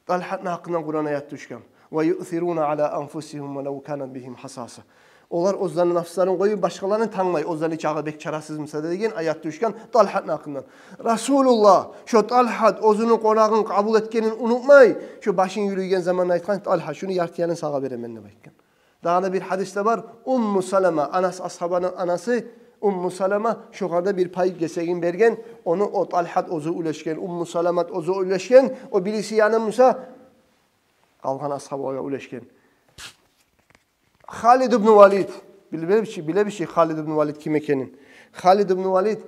Талгьатны гьакъындан Къуран аят тюшген: «Ва юъсируна ала анфусигьим ва лав кана бигьим хасаса». Олар оьзлени напсларын къоюп, башгъаланы тангмай, оьзлени чагъы бек чарасыз буса да, деген аят тюшген Талгьатны гьакъындан. Расулуллагь шо Талгьат оьзюню къонагъын къабул этгенин унутмай, шо башын юлюйген заманда айтгъан: «Талгьа, шуну ярты янын сагъа беремен», — деп айтгъан. Дагъы да бир гьадис де бар. Умму Салама, Анас асгьабаны анасы Умму Салама шогъар да бир пай гесегин берген. Ону о Талгьат оьзю уьлешген, Умму Саламат оьзю уьлешген. О бириси яны буса къалгъан асгьабалагъа уьлешген. Халид ибн Валид. Билебиз чи, билебиз чи Халид ибн Валид ким экенин. Халид ибн Валид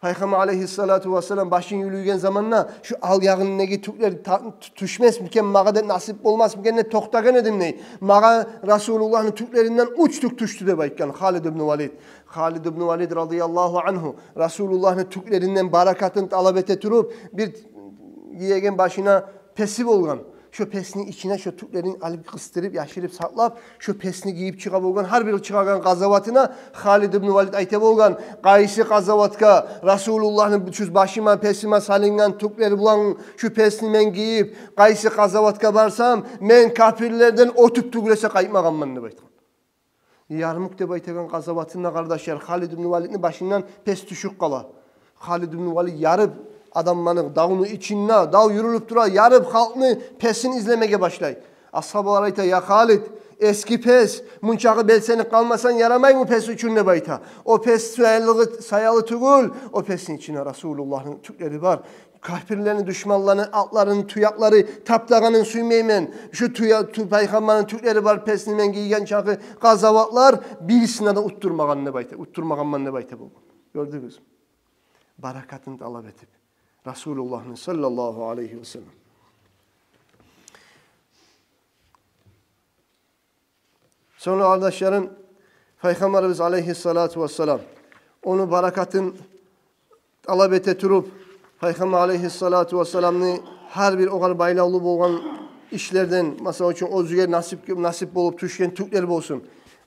Пайхаммар алейгьиссалату вассалам башын юлюйген заманда, шу ал ягъындагъы тюклер та-, тю-, тюшмесмикен магъа деп, насип болмасмикен деп токътагъан эдим дей. Магъа Расулуллагьны тюклеринден уьч тюк тюшдю деп айтгъан Халид ибн Валид. Халид ибн Валид радияллагьу ангьу Расулуллагьны тюклеринден баракатын талап эте туруп, бир гиеген башына песи болгъан. Шо песни ичине шо тюклерин алып, къысдырып, яшырып сакълап, шо песни гийип чыгъа болгъан. Гьар бир чыгъагъан къазаватына Халид ибн Валид айта болгъан: «Къайсы къазаватгъа Расулуллагьны шу башыма, песиме салынгъан тюклер булан шу песни мен гийип, къайсы къазаватгъа барсам, мен капирлерден оьтюп тюгюл эсе къайтмагъанман», — деп айтгъан. Ярмук деп айтагъан къазаватында, къардашлар, Халид ибн Валидни башындан пес тюшюп къала. Халид ибн Валид ярып, адамланы, давну ичинде, дав юрюлюп тура, ярып халкъны песин излемеге башлай. Асгьабалар айта: «Я Халид, эски пес, мунчакъы белсенип къалмасанг ярамаймы пес учун?» — деп айта. «О пес саялы, саялы тюгюл, о песни ичинде Расулуллагьны тюклери бар. Капирлени, душманланы атларын, туякълары таптагъанын сюймеймен. Шу туя-, тю-, пайхаммарны тюклери бар песни мен гийген чакъы къазаватлар бирисине де утдурмагъан», — деп айта, утдурмагъанман деп айта болгъан. Гёрдюгюзмю? Баракатын талап этип Расулуллагьны саллаллагьу алайгьи ва саллам. Сонг, къардашларым, Пайхаммарыбыз алайгьиссалату вассалам, ону баракатын талап эте туруп, Пайхаммар алайгьиссалату вассаламны гьар бир огъар байлавлу болгъан ишлерден, масала учун, оьзюне насип, насип болуп тюшген тюклер болсун.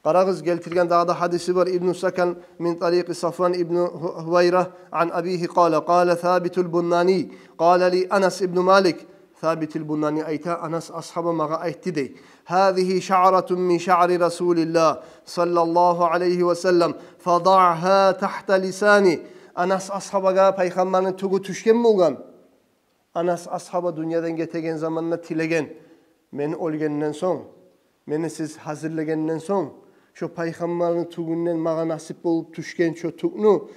Къарагъыз, гелтирген дагъы да гьадиси бар. Ибну Сакан мин тарикъи Сафван ибну Гьу-, Гьувайра ан абигьи къала, къала Сабитул Буннани, къала ли Анас ибну Малик, Сабитул Буннани айта, Анас асгьаба магъа айтды дей: «Гьазигьи шаъратун мин шаъри Расулиллагь саллаллагьу алайгьи ва саллам, фадагьа тагьта лисани». Анас асгьабагъа Пайхаммарны тюгю тюшген болгъан. Анас асгьаба дюньядан гетеген заманда тилеген: «Мен оьлгенден сонг, мени сиз гьазирлегенден сонг, шо Пайхаммарны тюгюнден магъа насип болуп тюшген шо тюкню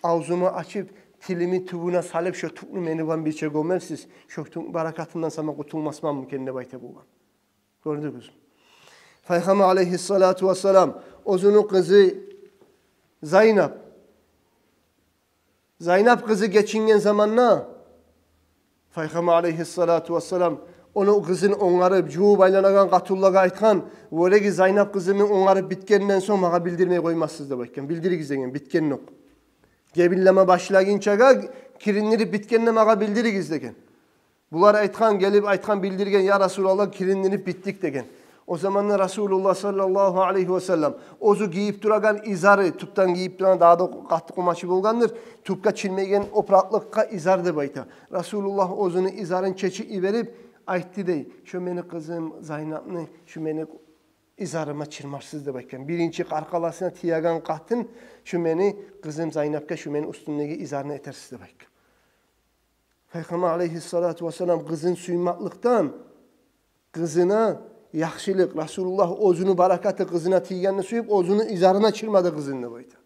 авзума ачып, тилими тюбюне салып, шо тюкню мени булан бирче гёмерсиз. Шо тюкню баракатындан сама къутулмасманмы экен?» — деп айта болгъан. Гёрдюгюзмю? Пайхаммар алайгьиссалату вассалам оьзюню къызы Зайнап, Зайнап къызы гечинген заманда Пайхаммар алайгьиссалату вассалам ону къызын онгарып, жувуп айланагъан къатунлагъа айтгъан: «Вёлегиз, Зайнап къызымны онгарып битгенден сонг магъа билдирмей къоймассыз», — деп айтгъан. «Билдиригиз, — деген, — битгенокъ. Гебинлеме башлагъынчагъа, кириндирип битгенде магъа билдиригиз», — деген. Булар айтгъан, гелип айтгъан, билдирген: «Я Расулаллагь, кириндирип битдик», — деген. О заманда Расулуллагь саллаллагьу алайгьи ва саллам оьзю гийип турагъан изары, тюпден гийип турагъан, дагъы да къатты къумачы болгъандыр, тюпге чирмейген опуракълыкъгъа изар деп айта. Расулуллагь оьзюню изарын чечип йиберип айтды дей: «Шо мени къызым Зайнапны шо мени изарыма чырмарсыз», — деп айтгъан. «Биринчи къаркъарасына тиеген къатын шо мени къызым Зайнапгъа шо мени уьстюмдеги изарны этерсиз», — деп айтгъан. Пайхаммар алайгьиссалату вассалам къызын сюймекликден, къызына яхшылыкъ, Расулуллагь оьзюню баракаты къызына тийгенни сюйюп, оьзюню изарына чырмады къызын деп айта.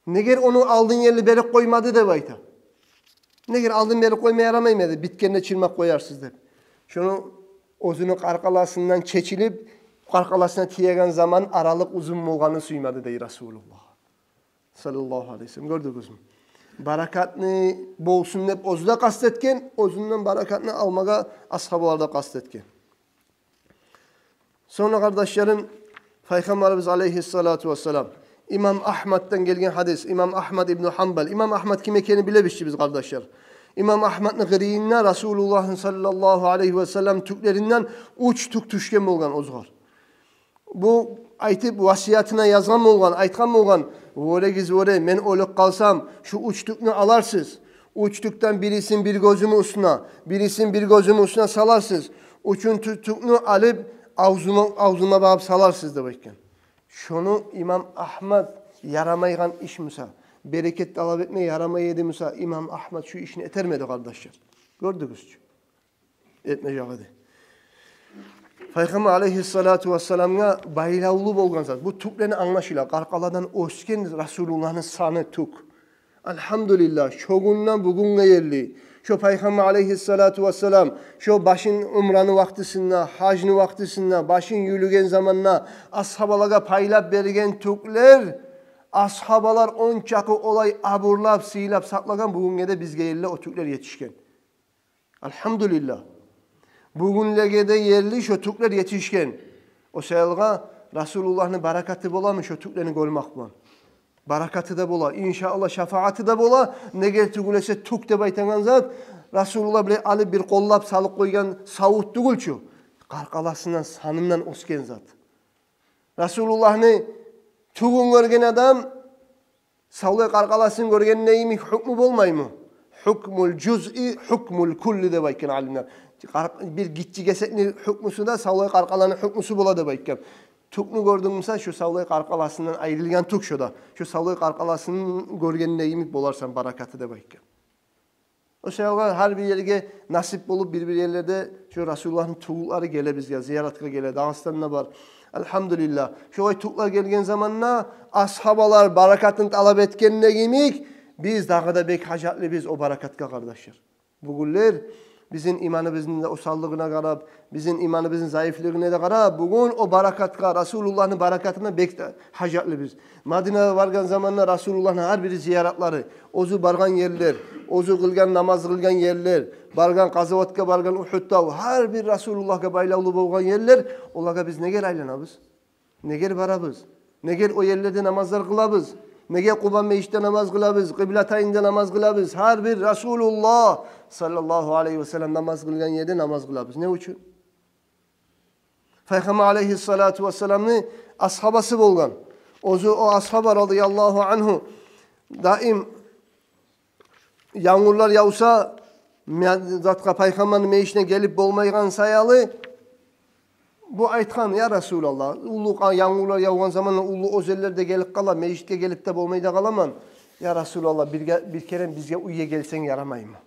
Негер ону алдын ерли берип къоймады деп айта. Негер алдын берип къойма ярамаймы эди, битгенде чырмап къоярсыз деп. Шону оьзюню къаркъарасындан чечилип, къаркъарасына тиеген заман аралыкъ узун болгъанын сюймеди дей Расулуллагь саллаллагьу алайгьи ва саллам. Гёрдюгюзмю? Баракатны болсун деп оьзю де къаст этген, оьзюнден баракатны алмагъа асгьабалар да къаст этген. Сонг, къардашларым, Пайхаммарыбыз алайгьиссалату вассалам, имам Агьмаддан гелген гьадис, имам Агьмад ибну Гьанбал. Имам Агьмад ким экенин билебиз чи биз, къардашлар. Имам Агьмадны къырыйында Расулуллагьны саллаллагьу алайгьи ва саллам тюклеринден уьч тюк тюшген болгъан оьзюгер. Бу айтып, васиятына язгъан болгъан, айтгъан болгъан: «Вёлегиз, вёле, мен оьлюп къалсам, шу уьч тюкню аларсыз. Уьч тюкден бирисин бир гёзюмню уьстюне, бирисин бир гёзюмню уьстюне саларсыз. Уьчюнчю тюкню алып, авзума, авзума багъып саларсыз», — деп айтгъан. Шону имам Агьмад ярамайгъан иш буса, берекет талап этме ярамай эди буса, имам Агьмад шу ишни этермеди, къардашлар. Гёрдюгюз чю? Этмежек эди. Пайхаммар алайгьиссалату вассаламгъа байлавлу болгъан зат. Бу тюклени англашыла. Къаркъарадан оьсген Расулуллагьны саны тюк. Альгьамдулиллагь, шо гюнден бу гюнге ерли шо Пайхаммар алайгьиссалату вассалам шо башын, умраны вакътисинде, гьажны вакътисинде, башын юлюген заманда асгьабалагъа пайлап берген тюклер Асгьабалар ончакъы олай абурлап, сыйлап сакълагъан, бугюнге де бизге ерли о тюклер етишген. Альгьамдулиллагь. Бугюнлеге де ерли шо тюклер етишген. О саялгъа Расулуллагьны баракаты боламы шо тюклени гёрмек булан? Баракаты да бола, иншааллагь, шафааты да бола. Неге тюгюл эсе тюк деп айтагъан зат Расулуллагь биле алып бир къоллап салып къойгъан савут тюгюл чю. Къаркъарасындан, санындан оьсген зат. Расулуллагьны тюгюн гёрген адам савлай къаркъарасын гёргенде йимик гьукму болмаймы? Гьукмул жузъи, гьукмул кулли деп айтгъан алимлер. Къар-, бир гиччи гесекни гьукмусу да, савлай къаркъараны гьукмусу бола деп айтгъан. Тюкню гёрдюнг буса, шо савлай къаркъарасындан айрылгъан тюк шо да. Шо савлай къаркъарасын гёргенде йимик боларсан баракаты деп айтгъан. О саялгъа гьар бир ерге насип болуп, бир-бир ерлерде шо Расулуллагьны тюклери геле бизге, зияратгъа геле, Дагъыстанда бар. Альгьамдулиллагь. Шолай тюклер гелген заманда асгьабалар баракатын талап этгенде йимик, биз дагъы да бек гьажатлыбыз о баракатгъа, къардашлар. Бугюнлер бизин иманыбызны да осаллыгъына къарап, бизин иманыбызны зайыфлыгъына да къарап, бугюн о баракатгъа, Расулуллагьны баракатына бек де гьажатлыбыз. Мадинагъа баргъан заманда Расулуллагьны гьар бир зияратлары, оьзю баргъан ерлер, оьзю къылгъан, намаз къылгъан ерлер, баргъан, къазаватгъа баргъан, Угьуд тав, гьар бир Расулуллагьгъа байлавлу болгъан ерлер, олагъа биз неге айланабыз? Неге барабыз? Неге о ерлерде намазлар къылабыз? Неге Къуба межитде намаз къылабыз? Къиблатайнда намаз къылабыз? Гьар бир Расулуллагь саллаллагьу алайгьи ва саллам намаз къылгъан ерде намаз къылабыз. Не учун? Пайхаммар алайгьиссалату вассаламны асгьабасы болгъан. Оьзю о асгьаба радияллагьу ангьу даим янгурлар явса, ме-, затгъа, Пайхаммарны межитине гелип болмайгъан саялы, бу айтгъан: «Я Расулаллагь, уллу къа-, янгурлар явгъан заманда уллу оьзенлер де гелип къала, межитге гелип де болмай да къаламан. Я Расулаллагь, бирге, бир керен бизге уьйге гелсенг ярамаймы?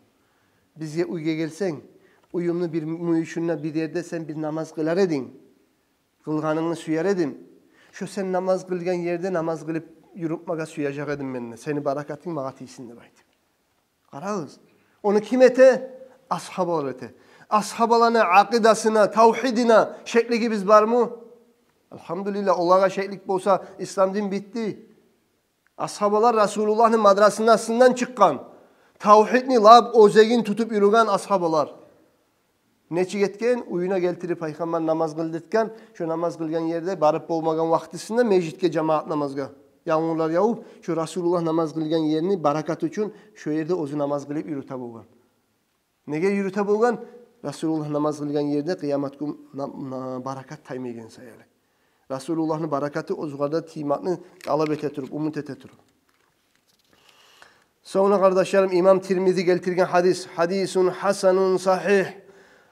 Бизге уьйге гелсенг, уьюмню бир мюйюшюнде бир ерде сен бир намаз къылар эдинг. Къылгъанынгны сюер эдим. Шо сен намаз къылгъан ерде намаз къылып юрютмеге сюежек эдим мен де. Сени баракатынг магъа тийсин», — деп айтып. Къарагъыз. Ону ким эте? Асгьабалар эте. Асгьабаланы акъидасына, тавгьидине шеклигибиз бармы? Альгьамдулиллагь, олагъа шеклик болса, ислам дин битди. Асгьабалар Расулуллагьны мадрасасындан чыкъгъан, тавгьидни лап оьзегин тутуп юрюген асгьабалар. Нечик этген? Уьюне гелтирип, Пайхаммар намаз къылдыртгъан, шо намаз къылгъан ерде барып болмагъан вакътисинде межитге жамаат намазгъа, янгурлар явуп, шо Расулуллагь намаз къылгъан ерни баракаты учун шо ерде оьзю намаз къылып юрюте болгъан. Неге юрюте болгъан? Расулуллагь намаз къылгъан ерде къыямат гюн на-, на-, баракат таймайгъан саялы. Расулуллагьны баракаты оьзюгъар да тиймекни талап эте туруп, умут эте туруп. Сонг, къардашларым, имам Тирмизи гелтирген гьадис. Гьадисун гьасанун сагьигь.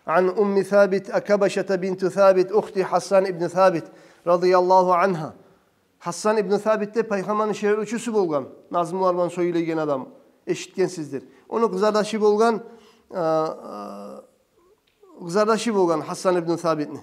Ан Умми Сабит, Кабшата бинту Сабит, ухти Гьассан ибн Сабит, радияллагьу ангьа. Гьассан ибн Сабит де Пайхаммарны шиъручусу болгъан, назмулар булан сёйлейген адам, эшитгенсиздир. Ону къызардашы болгъан, а, а, къызардашы болгъан Гьассан ибн Сабитни.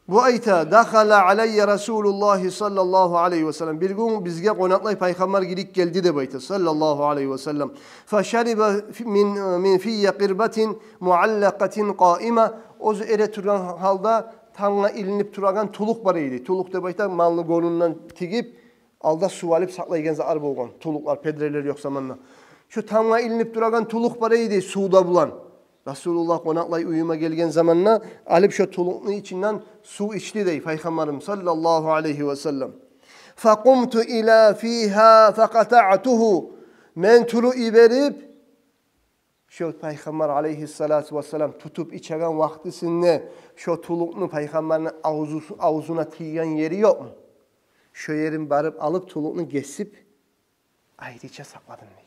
Бу айта: «Дахала алайя Расулуллагьи саллаллагьу алайгьи ва саллам». Бир гюн бизге къонакълай Пайхаммар гирип гелди деп айта, саллаллагьу алайгьи ва саллам. «Фашариба фи-, мин, мин фийя къирбатин муаллакъатин къаима». Оьзю эретургъан гьалда тамгъа илинип турагъан тулукъ бар эди. Тулукъ деп айта, малны гёнюнден тигип, алда сув алып сакълайгъан затлар болгъан, тулукълар, педрелер ёкъ заманда. Шо тамгъа илинип турагъан тулукъ бар эди, сувда булан. Расулуллагь къонакълай уьюме гелген заманда алып шо тулукъну ичинден сув ичди дей Пайхаммарым саллаллагьу алайгьи ва саллам. «Факъумту ила фигьа факъатаътугьу». Мен туруп йиберип, шо Пайхаммар алайгьиссалату вассалам тутуп ичеген вакътисинде шо тулукъну Пайхаммарны авзу-, авзуна тийген ери ёкъму? Шо ерин барып алып, тулукъну гесип, айрыча сакъладым дей.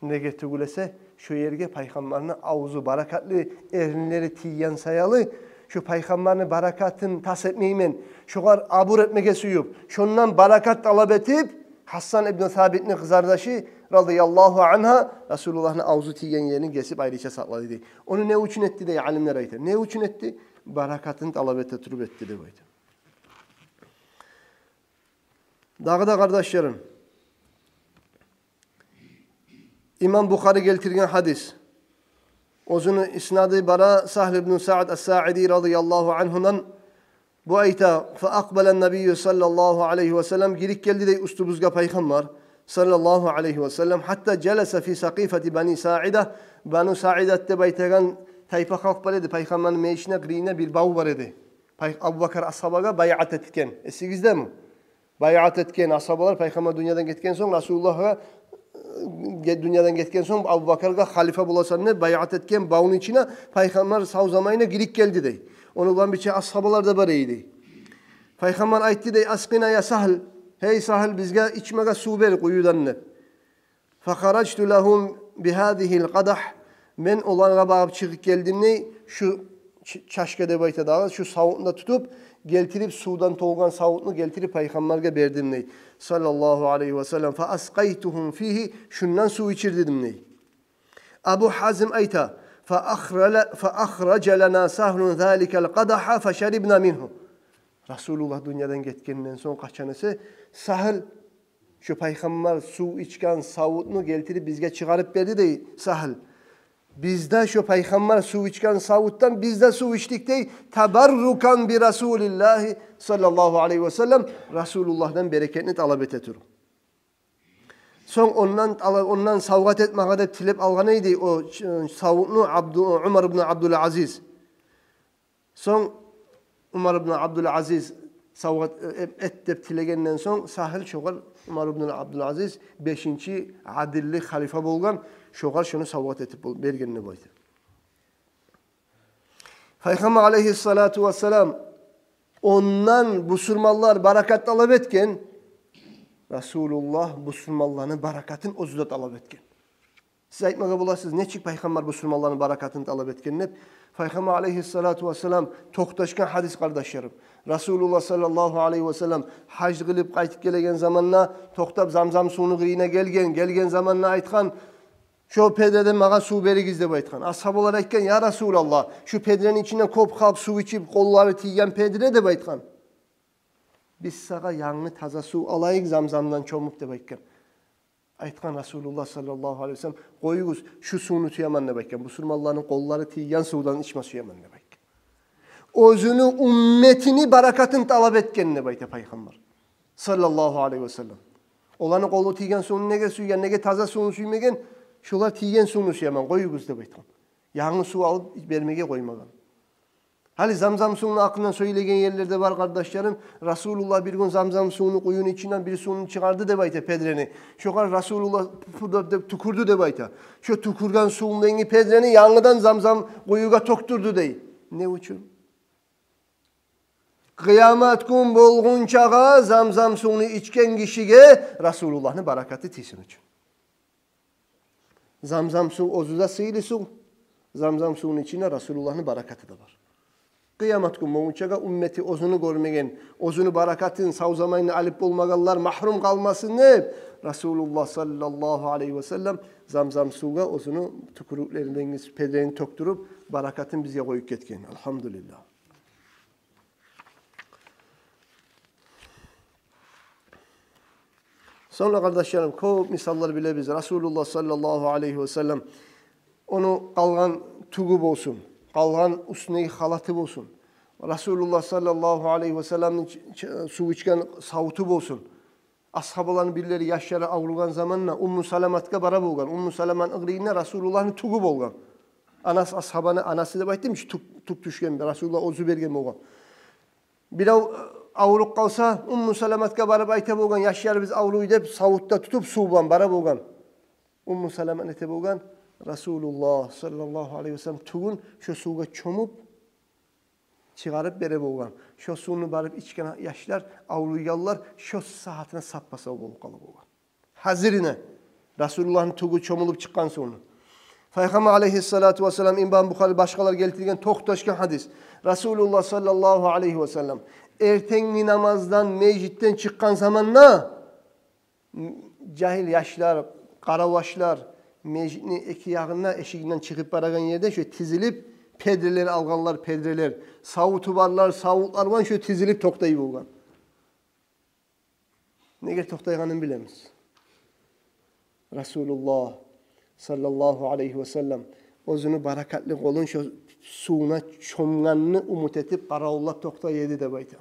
Неге тюгюл эсе, шо ерге Пайхаммарны авзу, баракатлы эринлери тийген саялы, шо Пайхаммарны баракатын тас этмеймен, шогъар абур этмеге сююп, шондан баракат талап этип, Гьассан ибн Сабитни къызардашы, радияллагьу ангьа, Расулуллагьны авзу тийген ерин гесип, айрыча сакълады дей. Ону не учун этди дей, алимлер айта. Не учун этди? Баракатын талап эте туруп этди деп айта. Дагъы да, къардашларым, имам Бухари гелтирген гьадис. Оьзюню иснады бара Сагьл ибн Саъд ас-Саиди радияллагьу ангьудан. Бу айта: «Фа акъбала ннабийю саллаллагьу алайгьи ва саллам», гирип гелди дей уьстюбюзге Пайхаммар саллаллагьу алайгьи ва саллам, «гьатта жаласа фи сакъифати бани Саида». Бану Саидат деп айтагъан тайпа халкъ бар эди, Пайхаммарны межитине къырыйында бир бав бар эди. Пай-, Абубакар асгьабагъа байъат этген. Эсигиздеми? Байъат этген асгьабалар, Пайхаммар дюньядан гетген сонг, Расулуллагьгъа, э, дюньядан гетген сонг, Абубакаргъа халифа боласан деп байъат этген бавну ичине Пайхаммар сав заманына гирип гелди дей. Ону булан бирче асгьабалар да бар эди. Пайхаммар айтды дей: «Аскъина я Сагьл, гьей Сагьл, бизге ичмеге сув бер къуюдан», – деп. «Фахаражту лагьум бигьазигьил къадагь». Мен олагъа багъып чыгъып гелдим дей, шу ч-, чашка деп айта дагъы, шу савутну тутуп, гелтирип, сувдан толгъан савутну гелтирип Пайхаммаргъа бердим дей, саллаллагьу алайгьи ва саллам. «Фа аскъайтугьум фигьи», шундан сув ичирдирдим дей. Абу Гьазим айта: «Фа ахрала-, фа ахража лана Сагьлун заликал къадагьа фашарибна мингьу». Расулуллагь дюньядан гетгенден сонг, къачан эсе, Сагьл шо Пайхаммар сув ичген савутну гелтирип бизге чыгъарып берди дей Сагьл. Биз де шо Пайхаммар сув ичген савутдан биз де сув ичдик дей, «табаррукан би Расулиллагьи саллаллагьу алайгьи ва саллам», Расулуллагьдан берекетни талап эте туруп. Сонг ондан ала-, ондан савгъат этмеге деп тилеп алгъан эди о ч-, савутну Абду-, Умар ибн Абдул Азиз. Сонг Умар ибн Абдул Азиз савгъат, э, эт деп тилегенден сонг, Сагьл шогъар, Умар ибн Абдул Азиз бешинчи адилли халифа болгъан, шогъар шону савгъат этип бол-, берген деп айта. Пайхаммар алайгьиссалату вассалам ондан бусурманлар баракат талап этген, Расулуллагь бусурманланы баракатын оьзю де талап этген. Сиз айтмагъа боласыз, нечик Пайхаммар бусурманланы баракатын талап этген деп? Пайхаммар алайгьиссалату вассалам токъташгъан гьадис, къардашларым. Расулуллагь саллаллагьу алайгьи ва саллам гьаж къылып къайтып гелеген заманда токътап, Замзам сувну къырыйына гелген, гелген заманда айтгъан: «Шо педреден магъа сув беригиз», – деп айтгъан. Асгьабалар айтгъан: «Я Расулаллагь, шу педреnin ичинде кёп халкъ сув ичип, къоллары тийген педре», – деп айтгъан. «Биз сагъа янгы таза сув алайыкъ, Замзамдан чомуп», – деп айтгъан. Айтгъан Расулуллагь саллаллагьу алайгьи ва саллам: «Къоюгъуз, шу сувну сюемен», – деп айтгъан. «Бусурманланы къоллары тийген сувдан ичме сюемен», – деп айтгъан. Оьзюню умметини баракатын талап этген деп айта Пайхаммар саллаллагьу алайгьи ва саллам. «Оланы къолу тийген сувну неге сюйген, неге таза сувну сюймеген? Шолар тийген сувну сюемен, къоюгъуз», – деп айтгъан. Янгы сув алып бермеге къоймагъан. Гьали Замзам сувну гьакъындан сёйлеген ерлер де бар, къардашларым. Расулуллагь бир гюн Замзам сувну, къуюну ичинден бир сувну чыгъарды деп айта, педрени. Шогъар Расулуллагь пу деп, деп тюкюрдю деп айта. Шо тюкюрген сувну, энни педрени янгыдан Замзам къуюгъа тёкдюрдю дей. Не учун? Къыямат гюн болгъунчагъа Замзам сувну ичген гишиге Расулуллагьны баракаты тийсин учун. Замзам сув оьзю де сыйлы сув. Замзам сувну ичинде Расулуллагьны баракаты да бар. Къыямат гюн болгъунчагъа уммети оьзюню гёрмеген, оьзюню баракатын, сав заманын алып болмагъанлар магьрюм къалмасын деп, Расулуллагь саллаллагьу алайгьи ва саллам Замзам сувгъа оьзюню тюкюрюклерин, педрени тёкдюрюп, баракатын бизге къоюп гетген. Алгьамдулиллагь. Сонг да, къардашларым, кёп мисаллар билебиз. Расулуллагь саллаллагьу алайгьи ва саллам, ону къалгъан тюгю болсун, къалгъан уьстюндеги халаты болсун, Расулуллагь саллаллагьу алайгьи ва салламны ч-, ч-, сув ичген савуту болсун. Асгьабаланы бирлери, яшлары авругъан заманда Умму Саламатгъа бара болгъан. Умму Саламаны къырыйында Расулуллагьны тюгю болгъан. Анас асгьабаны анасы деп айтдым чы, тюк, тюк тюшген, Расулуллагь оьзю берген болгъан. Бирев, э, авруп къалса, Умму Саламатгъа барып айта болгъан: «Яшларыбыз авруй», – деп, савут да тутуп, сув булан бара болгъан. Умму Саламат эте болгъан: «Расулуллагь саллаллагьу алайгьи ва саллам тюгюн шо сувгъа чомуп, чыгъарып бере болгъан. Шо сувну барып ичген яшлар, авруйгъанлар шо сагьатына саппа-сав болуп къала болгъан». Гьазирине Расулуллагьны тюгю чомулуп чыкъгъан сувну. Пайхаммар алайгьиссалату вассалам, имам Бухари, башгъалар гелтирген токъташгъан гьадис. Расулуллагь саллаллагьу алайгьи ва саллам эртенги намаздан межитден чыкъгъан заманда, жагьил яшлар, къарабашлар межитни эки ягъында эшигинден чыгъып барагъан ерде шо тизилип, педрелер алгъанлар, педрелер, савуту барлар, савутлар булан шо тизилип токътай болгъан. Неге токътайгъанын билемиз. Расулуллагь саллаллагьу алайгьи ва саллам оьзюню баракатлы къолун шо сувуна чомгъанны умут этип, къаравуллап токътай эди деп айта.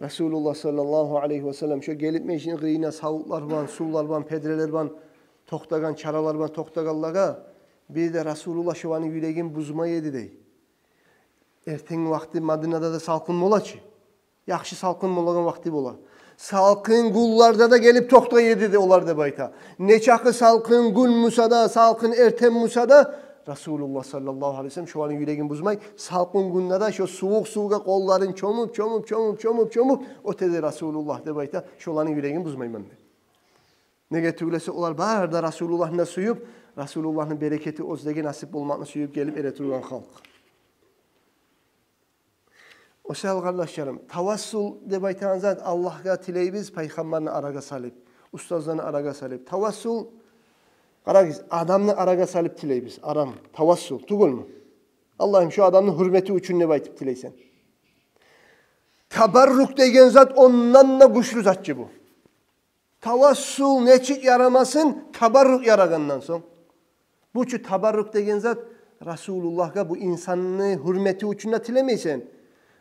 Расулуллагь саллаллагьу алайгьи васаллам шо гелип межитни къырыйына савутлар булан, сувлар булан, педрелер булан токътагъан, чаралар булан токътагъанлагъа, бир де Расулуллагь шоланы юрегин бузмай эди дей. Эртенги вакъти Мадинада да салкъын бола чы. Яхшы салкъын болагъан вакъти бола. Салкъын гюнлерде де гелип токътай эди де олар деп айта. Нечакъы салкъын гюн буса да, салкъын эртен буса да, Расулуллагь саллаллагьу алайгьи васаллам шоланы юрегин бузмай, салкъын гюнде де шо сувукъ сувгъа къолларын чомуп, чомуп, чомуп, чомуп, чомуп оьте эди Расулуллагь деп айта, шоланы юрегин бузмайман деп. Неге тюгюл эсе, олар бары да Расулуллагьны сююп, Расулуллагьны берекети оьзлеге насип болмакъны сююп гелип эретургъан халкъ. О саялы, къардашларым, тавассул деп айтагъан зат, Аллагьгъа тилейбиз, пайхаммарны арагъа салып, устазланы арагъа салып. Тавассул, къарагъыз, адамны арагъа салып тилейбиз. Адам, тавассул тюгюлмю? Аллагьым, шо адамны гьюрмети учун деп айтып тилейсен. Табаррук деген зат ондан да гючлю зат чы бу. Тавассул нечик ярамасын, табаррук ярагъандан сонг. Бу чу табаррук деген зат, Расулуллагьгъа, бу инсанны гьюрмети учун да тилемейсен.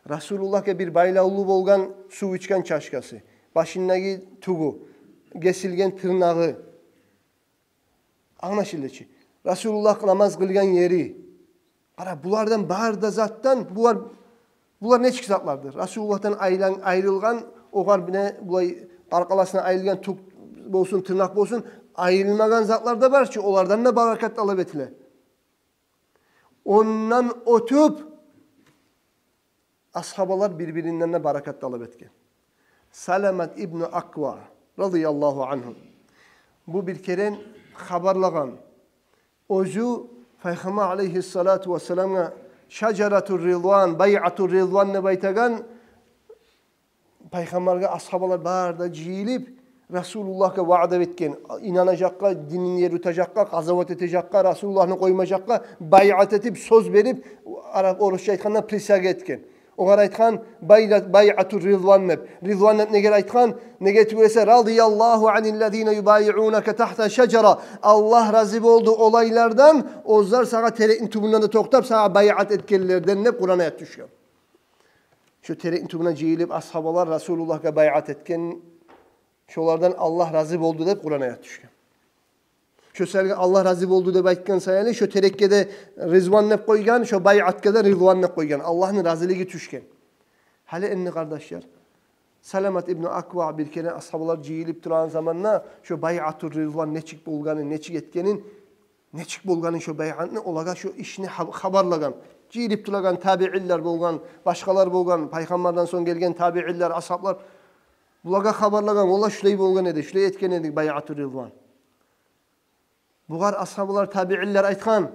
Расулуллагьгъа бир байлавлу болгъан сув ичген чашкасы, башындагъы тюгю, гесилген тырнагъы. Англашылды чы. Расулуллагь намаз къылгъан ери. Къара, булардан, бары да затдан, булар, булар нечик затлардыр? Расулуллагьдан айлан-, айрылгъан, огъар бине булай къаркъарасына айрылгъан тюк болсун, тырнакъ болсун, айрылмагъан затлар да бар чы, олардан да баракат талап этиле. Ондан оьтюп, асгьабалар бир-биринден де баракат талап этген. Саламат ибну Аква, радияллагьу ангьу, бу бир керен хабарлагъан. Оьзю Пайхаммар алайгьиссалату вассаламгъа шажарату ридван, байъату ридван деп айтагъан, Пайхаммаргъа асгьабалар бары да жыйылып, Расулуллагьгъа ваъда этген, инанажакъгъа, динин юрютежекге, къазават этежекге, Расулуллагьны къоймажакъгъа байъат этип, сёз берип, арап, орусча айтгъанда, присяга этген. Огъар айтгъан байъат-, байъату ридван деп. Ридван деп неге айтгъан? Неге тюгюл эсе, радияллагьу аниллазина юбайиунака тахта шажара. Аллагь рази болду олайлардан, оьзлер сагъа терекни тюбюнде токътап, сагъа байъат этгенлерден деп Къуран аят тюшген. Шо терекни тюбюне жыйылып, асгьабалар Расулуллагьгъа байъат этген, шолардан Аллагь рази болду деп Къуран аят тюшген. Шо саялы Аллагь рази болду деп айтгъан саялы, шо терекге де Ризван деп къойгъан, шо байъатгъа да Ридван деп къойгъан. Аллагьны разилиги тюшген. Гьали энни, къардашлар, Саламат ибну Аква бир керен асгьабалар жыйылып турагъан заманда шо байъату Ридван нечик болгъанын, нечик этгенин, нечик болгъанын шо байъатны, олагъа шо ишни хаб-, хабарлагъан. Жыйылып турагъан табиинлер болгъан, башгъалар болгъан, Пайхаммардан сонг гелген табиинлер, асгьаблар. Булагъа хабарлагъан, олар шулай болгъан эди, шулай этген эдик байъату Ридван. Бугъар асгьабалар, табиинлер айтгъан: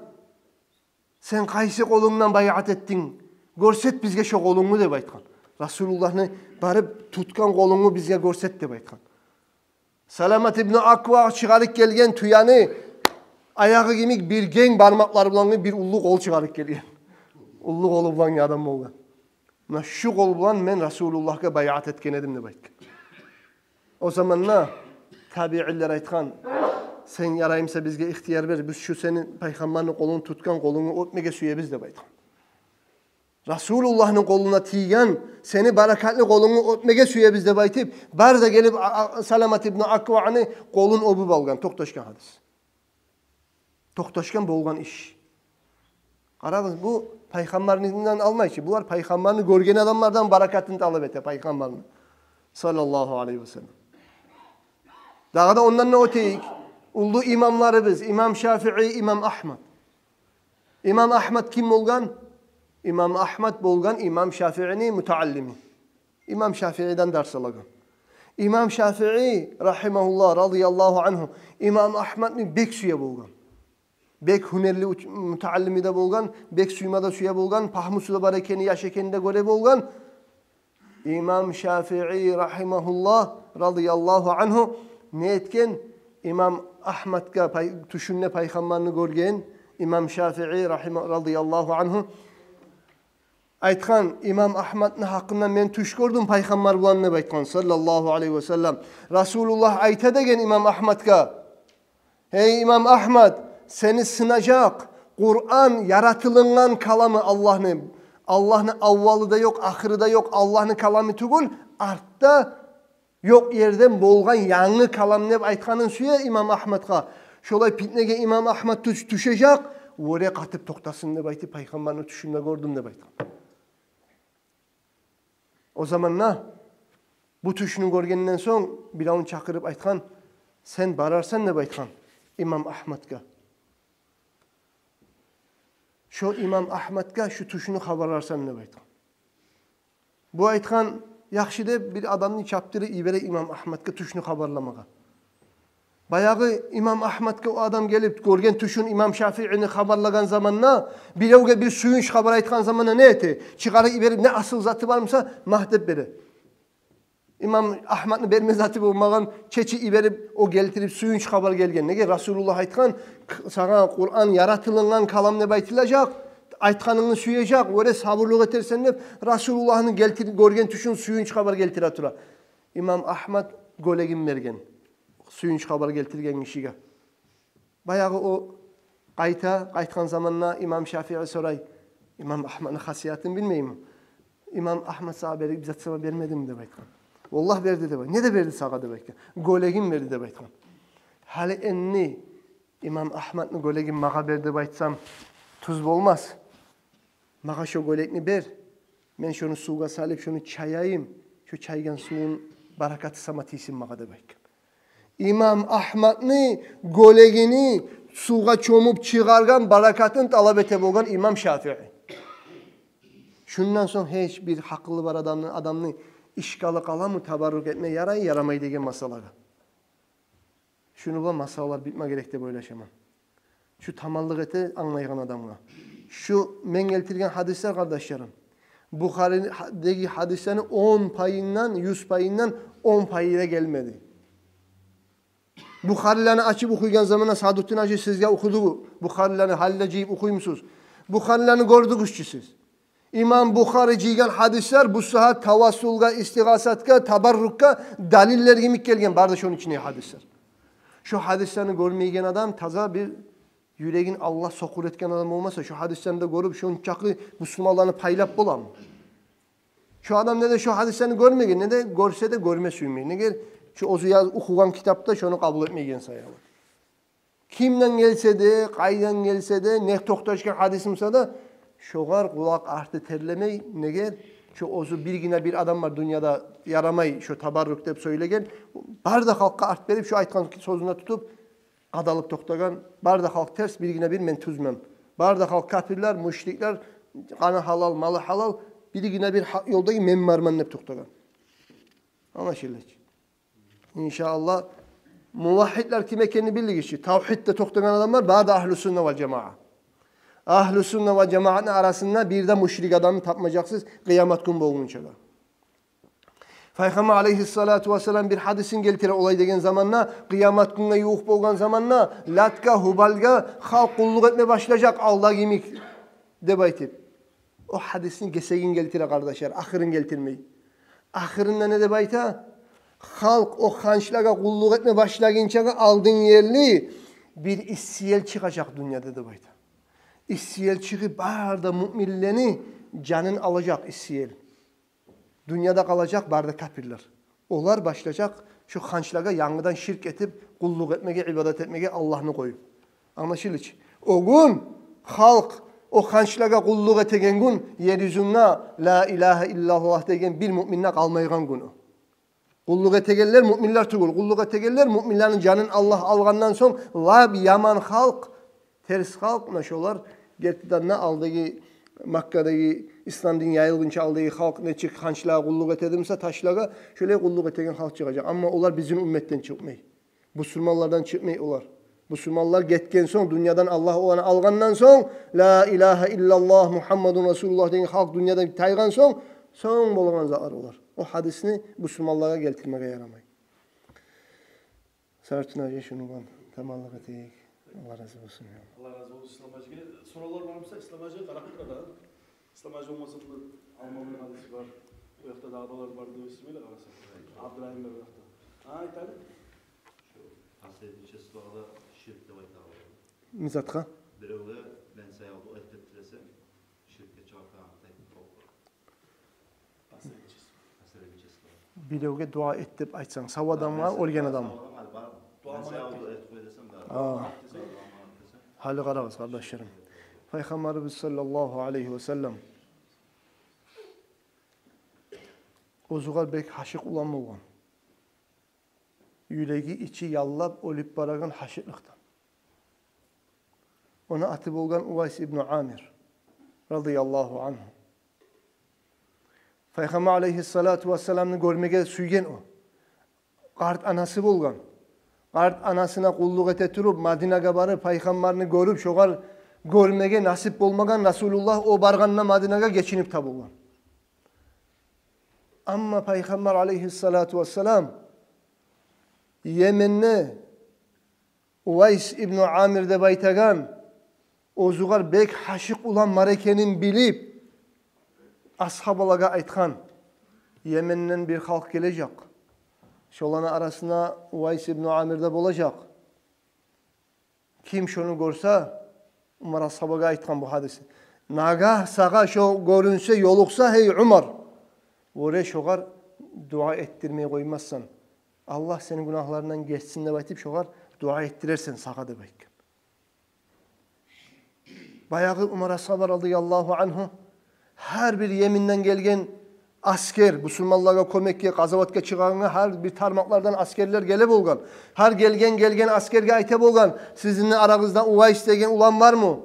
«Сен къайсы къолунгдан байъат этдинг? Гёрсет бизге шо къолунгну», — деп айтгъан. «Расулуллагьны барып тутгъан къолунгну бизге гёрсет», — деп айтгъан. Саламат ибну Аква чыгъарып гелген тюени аягъы йимик бир генг бармакълары булангъы бир уллу къол чыгъарып гелген. Уллу къолу булангъы адам болгъан. «Муна шу къол булан мен Расулуллагьгъа байъат этген эдим», — деп айтгъан. О заманда табиинлер айтгъан: «Сен, ярай буса, бизге ихтияр бер, биз шу сени, Пайхаммарны къолун тутгъан къолунгну оьпмеге сюебиз», — деп айтгъан. «Расулуллагьны къолуна тийген сени баракатлы къолунгну оьпмеге сюебиз», — деп айтып, бары да гелип, а, а, Саламат ибну Акваны къолун оьбюп алгъан. Токъташгъан гьадис. Токъташгъан болгъан иш. Къарагъыз, бу Пайхаммардан алмай чы. Булар Пайхаммарны гёрген адамлардан баракатын талап эте, Пайхаммарны. Саллаллагьу алайгьи васаллам. Дагъы да ондан да оьтейик. Уллу имамларыбыз, имам Шафии, имам Агьмад. Имам Агьмад ким болгъан? Имам Агьмад болгъан имам Шафиини мутааллими. Имам Шафииден дарс алагъан. Имам Шафии, рагьимагьуллагь, радияллагьу ангьу, имам Агьмадны бек сюе болгъан. Бек гьюнерли уч-, мутааллими де болгъан, бек сюйме де сюе болгъан, пагьмусу да бар экени, яш экени де гёре болгъан. Имам Шафии, рагьимагьуллагь, радияллагьу ангьу, не этген? Имам Агьмадгъа пай-, тюшюнде Пайхаммарны гёрген имам Шафии, рагьима-, радияллагьу ангьу. Айтгъан: «Имам Агьмадны гьакъында мен тюш гёрдюм Пайхаммар булан», — деп айтгъан, саллаллагьу алайгьи васаллам. Расулуллагь айта деген имам Агьмадгъа: «Гьей, имам Агьмад, сени сынажакъ, Къуран яратылынгъан каламы Аллагьны. Аллагьны аввалы да ёкъ, ахыры да ёкъ, Аллагьны каламы тюгюл, артда ёкъ ерден болгъан янгы калам деп айтгъанын сюе имам Агьматгъа. Шолай питнеге имам Агьмат тюш-, тюшежек, оьре къатып токътасын деп айтып, пайхаммарны тюшюмде гёрдюм деп айтгъан. О заманда бу тюшню гёргенден сонг биревню чакъырып айтгъан: «Сен барарсан, — деп айтгъан, — имам Агьматгъа. Шо имам Агьматгъа шу тюшню хабарларсан», — деп айтгъан. Бу айтгъан: «Яхшы», — деп, бир адамны чапдырып йибере имам Агьматгъа тюшню хабарламагъа. Баягъы имам Агьматгъа о адам гелип, гёрген тюшюн имам Шафиини хабарлагъан заманда, биревге бир сююнч хабар айтгъан заманда не эте? Чыгъарып йиберип, не асыл заты бар буса, магь деп бере. Имам Агьматны берме заты болмагъан, чечип йиберип, о гелтирип, сююнч хабар гелген. Неге? Расулуллагь айтгъан: «Сагъа Къуран яратылынгъан калам деп айтылажакъ, айтгъанынгны сюежек, оьре сабурлукъ этерсен», — деп, Расулуллагьны гелтир-, гёрген тюшюн сююнч хабар гелтире тура. Имам Агьмат гёлегин берген сююнч хабар гелтирген гишиге. Баягъы о къайта, къайтгъан заманда имам Шафии сорай: «Имам Агьматны хасиятын билмейми? Имам Агьмат сагъа берип бир зат сама бермедими?» — деп айтгъан. «Валлагь, берди», — деп айт. «Не де берди сагъа?» — деп айтгъан. «Гёлегин берди», — деп айтгъан. Гьали энни имам Агьматны гёлегин магъа бер деп айтсам, тюз болмас. «Магъа шо гёлекни бер, мен шону сувгъа салып, шону чаяйым, шо чайгъан сувну баракаты сама тийсин магъа», — деп айтгъан. Имам Агьматны гёлегини сувгъа чомуп чыгъаргъан баракатын талап эте болгъан имам Шафии. Шундан сонг гьеч бир гьакъылы бар адамны, адамны ишгалы къаламы табаррук этме ярай, ярамай деген масъалагъа? Шуну булан масъалалар битме герек деп ойлашаман. Шу таманлыкъ эте англайгъан адамгъа. Шу мен гелтирген гьадислер, къардашларым, Бухаридеги гьадислени он пайындан, юз пайындан он пайы да гелмеди. Бухарилени ачып охуйгъан заманда Садутдин гьажи сизге охуду Бухарилени, гьали де жыйып охуймусуз? Бухарилени гёрдюгюз чю сиз. Имам Бухари жыйгъан гьадислер бу сагьат тавассулгъа, истигъасатгъа, табаррукгъа далиллер йимик гелген, бары да шону ичине гьадислер. Шо гьадислени гёрмейген адам, таза бир юрегин Аллагь сокъур этген адам болмаса, шо гьадислени де гёрюп, шончакъы бусурманланы пайлап боламы? Шо адам не де шо гьадислени гёрмеген, не де гёрсе де гёрме сюймей. Неге? Шо оьзю яз-, охугъан китапда шону къабул этмейген саялы. Кимден гелсе де, къайдан гелсе де, не токъташгъан гьадис буса да, шогъар къулакъ арты терлемей. Неге? Шо оьзю биргине бир адам бар дюньяда, ярамай шо табаррук деп сёйлеген. Бары да халкъгъа арт берип, шо айтгъан сёзюн де тутуп, къадалып токътагъан. Бары да халкъ терс, биргине бир мен тюзмен. Бары да халкъ капирлер, мушриклер, къаны гьалал, малы гьалал, биргине бир гьакъ ёлдагъы мен барман деп токътагъан. Англашылды чы. Иншааллагь, мувагьгьидлер ким экенин билдигиз чи. Тавгьидде токътагъан адамлар бары да агьлу сунна вал жамаа. Агьлу сунна вал жамаатны арасында бир де мушрик адамны тапмажакъсыз къыямат гюн болгъунчагъа. Пайхаммар алейгьиссалату вассалам бир гьадисин гелтире, олай деген заманда, къыямат гюнге ювукъ болгъан заманда, Латгъа, Гьубалгъа халкъ къуллукъ этме башлажакъ, алдагъы йимик, деп айтып. О гьадисни гесегин гелтире, къардашлар, ахырын гелтирмей. Ахырында не деп айта? Халкъ о ханчлагъа къуллукъ этме башлагъынчагъа алдын ерли бир исси ел чыгъажакъ дюньяда, деп айта. Исси ел чыгъып, бары да муъминлени жанын алажакъ исси ел. Дюньяда къалажакъ бары да капирлер. Олар башлажакъ шо ханчлагъа янгыдан ширк этип, къуллукъ этмеге, ибадат этмеге Аллагьны къоюп. Англашылды чы. О гюн халкъ о ханчлагъа къуллукъ этеген гюн, ер юзюнде ла илагьа иллаллагь деген бир муъмин де къалмайгъан гюн о. Къуллукъ этегенлер муъминлер тюгюл. Къуллукъ этегенлер муъминлени жанын Аллагь алгъандан сонг, лап яман халкъ, терс халкъ, муна шолар, гертиден де, алдагъы Маккадагъы ислам дин яйылгъынча алдагъы халкъ нечик ханчлагъа къуллукъ этеди буса, ташлагъа, шолай къуллукъ этеген халкъ чыгъажакъ. Амма олар бизин умметден чыкъмай. Бусурманлардан чыкъмай олар. Бусурманлар гетген сонг, дюньядан Аллагь оланы алгъандан сонг, ла илагьа иллаллагь Мугьаммадун расулуллагь деген халкъ дюньядан тайгъан сонг, сонг болагъан затлар олар. О гьадисни бусурманлагъа гелтирмеге ярамай. Сартын гьажи, шуну булан тамамлыкъ этейик. Аллагь рази болсун. Аллагь рази болсун Ислам гьажиге. Соравлар бар буса, Ислам гьажи къарап тура да. Ислам гьажи болмаса, бу Алмагюл гьадиси бар. Бу якъда дагъы да бар, дагъы да бар, исмили къараса. Абдурагьим бар бу якъда. Гьа, айтайым. Шу последний числода ширк деп айтагъан. Не затгъа? Биревге Мен саялы дуа эт деп тилесем, ширкге чыгъартагъан деп айтып болур. Биревге дуа эт деп айтсанг, сав адамгъа, оьлген адамгъа. Мен саялы дуа эт къой десем, бар. Гьали къарагъыз, къардашларым. Пайхаммарыбыз саллаллагьу алайгьи васаллам оьзюгер бек гьашыкъ улан болгъан. Юреги ичи яллап, оьлюп барагъан гьашыкълыкъдан. Ону аты болгъан Увайс ибну Амир, радияллагьу ангьу. Пайхаммар алайгьиссалату вассаламны гёрмеге сюйген о. Къарт анасы болгъан. Къарт анасына къуллукъ эте туруп, Мадинагъа барып, пайхаммарны гёрюп, шогъар гёрмеге насип болмагъан Расулуллагь, о баргъанда Мадинагъа гечинип табулгъан. Амма пайхаммар алайгьиссалату вассалам Йеменде Увайс ибну Амир деп айтагъан, оьзюгер бек гьашыкъ улан бар экенин билип, асгьабалагъа айтгъан: «Йеменден бир халкъ гележек. Шоланы арасында Увайс ибну Амир де болажакъ. Ким шону гёрсе», Умар асгьабагъа айтгъан бу гьадисни: «Нагагь сагъа шо гёрюнсе, ёлукъса, гьей Умар, оьре шогъар дуа этдирмей къоймассан. Аллагь сени гюнагьларынгдан гечсин деп айтып, шогъар дуа этдирерсен сагъа», — деп айтгъан. Баягъы Умар асгьаба, радияллагьу ангьу, гьар бир Йеменден гелген аскер, бусурманлагъа кёмекге, къазаватгъа чыгъагъангъа гьар бир тармакълардан аскерлер геле болгъан. Гьар гелген, гелген аскерге айта болгъан: «Сизин арагъызда Увайс деген улан бармы?»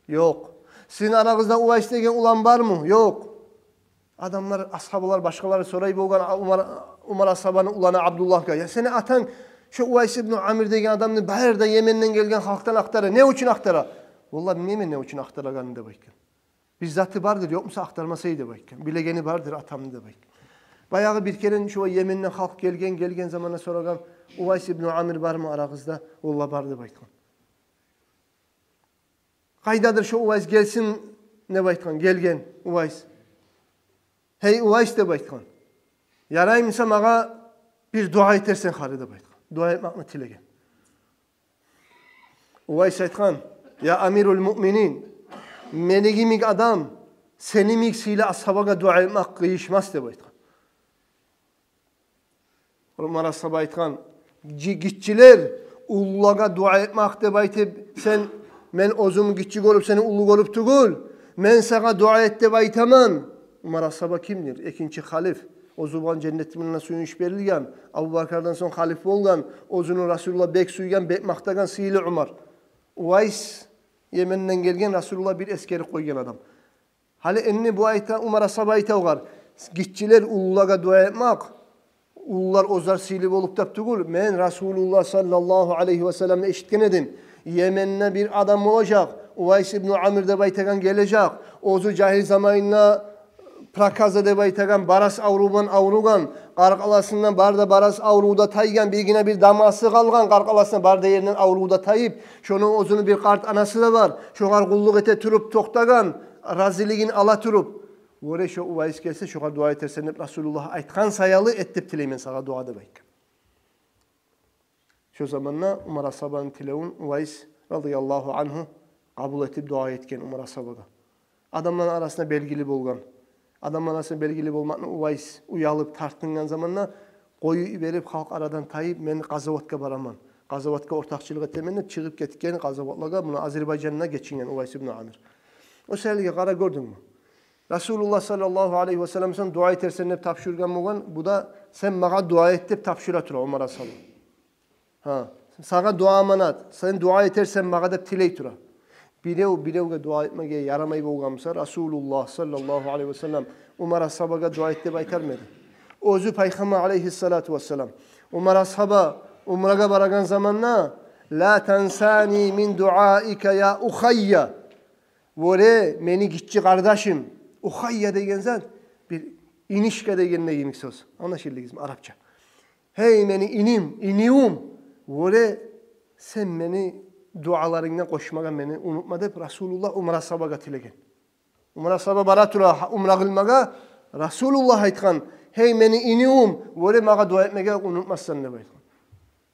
«Ёкъ». «Сизин арагъызда Увайс деген улан бармы?» «Ёкъ». Адамлар, асгьабалар, башгъалары сорай болгъан Умар, Умар асгьабаны уланы Абдуллагьгъа: «Я сени атанг шо Увайс ибну Амир деген адамны бары да Йеменден гелген халкъдан ахтара. Не учун ахтара?» «Валлагь, билмеймен не учун ахтарагъанын», — деп айтгъан. «Бир заты бардыр, ёкъ буса ахтармас эди», — деп айтгъан. «Билегени бардыр атамны», — деп айтгъан. Баягъы бир керен шо Йеменден халкъ гелген, гелген заманда сорагъан: «Увайс ибну Амир бармы арагъызда?» «Валлагь, бар», — деп айтгъан. «Къайдадыр шо Увайс, гелсин», — деп айтгъан. Гелген Увайс. «Гьей Увайс, — деп айтгъан, — яраймыса, магъа бир дуа этерсен хари», — деп айтгъан. Дуа этмекни тилеген. Увайс айтгъан: «Я амирул муъминин, мени йимик адам сени йимик сыйлы асгьабагъа дуа этмек къыйышмас», — деп айтгъан. Умар асгьаба айтгъан: «Ги-, гиччилер уллулагъа дуа этмек деп айтып, сен, мен оьзюм гиччи гёрюп, сени уллу гёрюп тюгюл, мен сагъа дуа эт деп айтаман». Умар асгьаба кимдир? Экинчи халиф. Оьзю булан женнетни миналла сююнч берилген, Абубакардан сонг халиф болгъан, оьзюню Расулуллагь бек сюйген, бек макътагъан сыйлы Умар. Увайс, Йеменден гелген, Расулуллагь бир эсгерип къойгъан адам. Гьали энни бу айта, Умар асгьаба айта огъар: «Гиччилер уллулагъа дуа этмек, уллулар оьзлер сыйлы болуп деп тюгюл, мен Расулуллагь саллаллагьу алайгьи васалламны эшитген эдим. Йеменде бир адам болажакъ, Увайс ибну Амир деп айтагъан гележек. Оьзю жагьил заманында проказа деп айтагъан барас аврувдан авругъан, къаркъарасында бары да барас авруву да тайгъан, биргине бир дамасы къалгъан къаркъарасында, бары да еринден авруву да тайып, шону оьзюню бир къарт анасы да бар, шогъар къуллукъ эте туруп токътагъан, разилигин ала туруп. Оьре шо Увайс гелсе, шогъар дуа этерсен деп Расулуллагь айтгъан саялы эт деп тилеймен сагъа дуа», — деп айтгъан. Шо заманда Умар асгьабаны тилевюн Увайс, радияллагьу ангьу, къабул этип дуа этген Умар асгьабагъа. Адамланы арасында белгили болгъан. Адамланы арасында белгили болмакъны Увайс уялып, тартынгъан заманда къоюп йиберип, халкъ арадан тайып, «Мен къазаватгъа бараман, къазаватгъа ортакъчылыкъ этемен», — деп чыгъып гетген къазаватлагъа, муна Азербайжанда гечинген Увайс ибну Амир. О саялы къара, гёрдюнгмю? Расулуллагь саллаллагьу алайгьи васаллам сен дуа этерсен деп тапшургъан болгъан, бу да «Сен магъа дуа эт» деп тапшура тура Умар асгьаба. Гьа, сагъа дуа аманат, сен дуа этерсен магъа деп тилей тура. Бирев биревге дуа этмеге ярамай болгъан буса, Расулуллагь саллаллагьу алайгьи васаллам Умар асгьабагъа дуа эт деп айтармы эди? Оьзю Пайхаммар алайгьиссалату вассалам Умар асгьаба умрагъа барагъан заманда: «Ла тансани мин дуаика, я ухайя». Оьре, мени гиччи къардашым. Ухайя деген зат бир инишка дегенде йимик сёз. Англашылдыгъызмы, арапча? «Гьей, мени иним, инивюм, оьре, сен мени дуаларынгда къошмагъа мени унутма», — деп Расулуллагь Умар асгьабагъа тилеген. Умар асгьаба бара тура гьа-, умра къылмагъа, Расулуллагь айтгъан: «Гьей, мени инивюм, оьре, магъа дуа этмеге унутмассан», — деп айтгъан.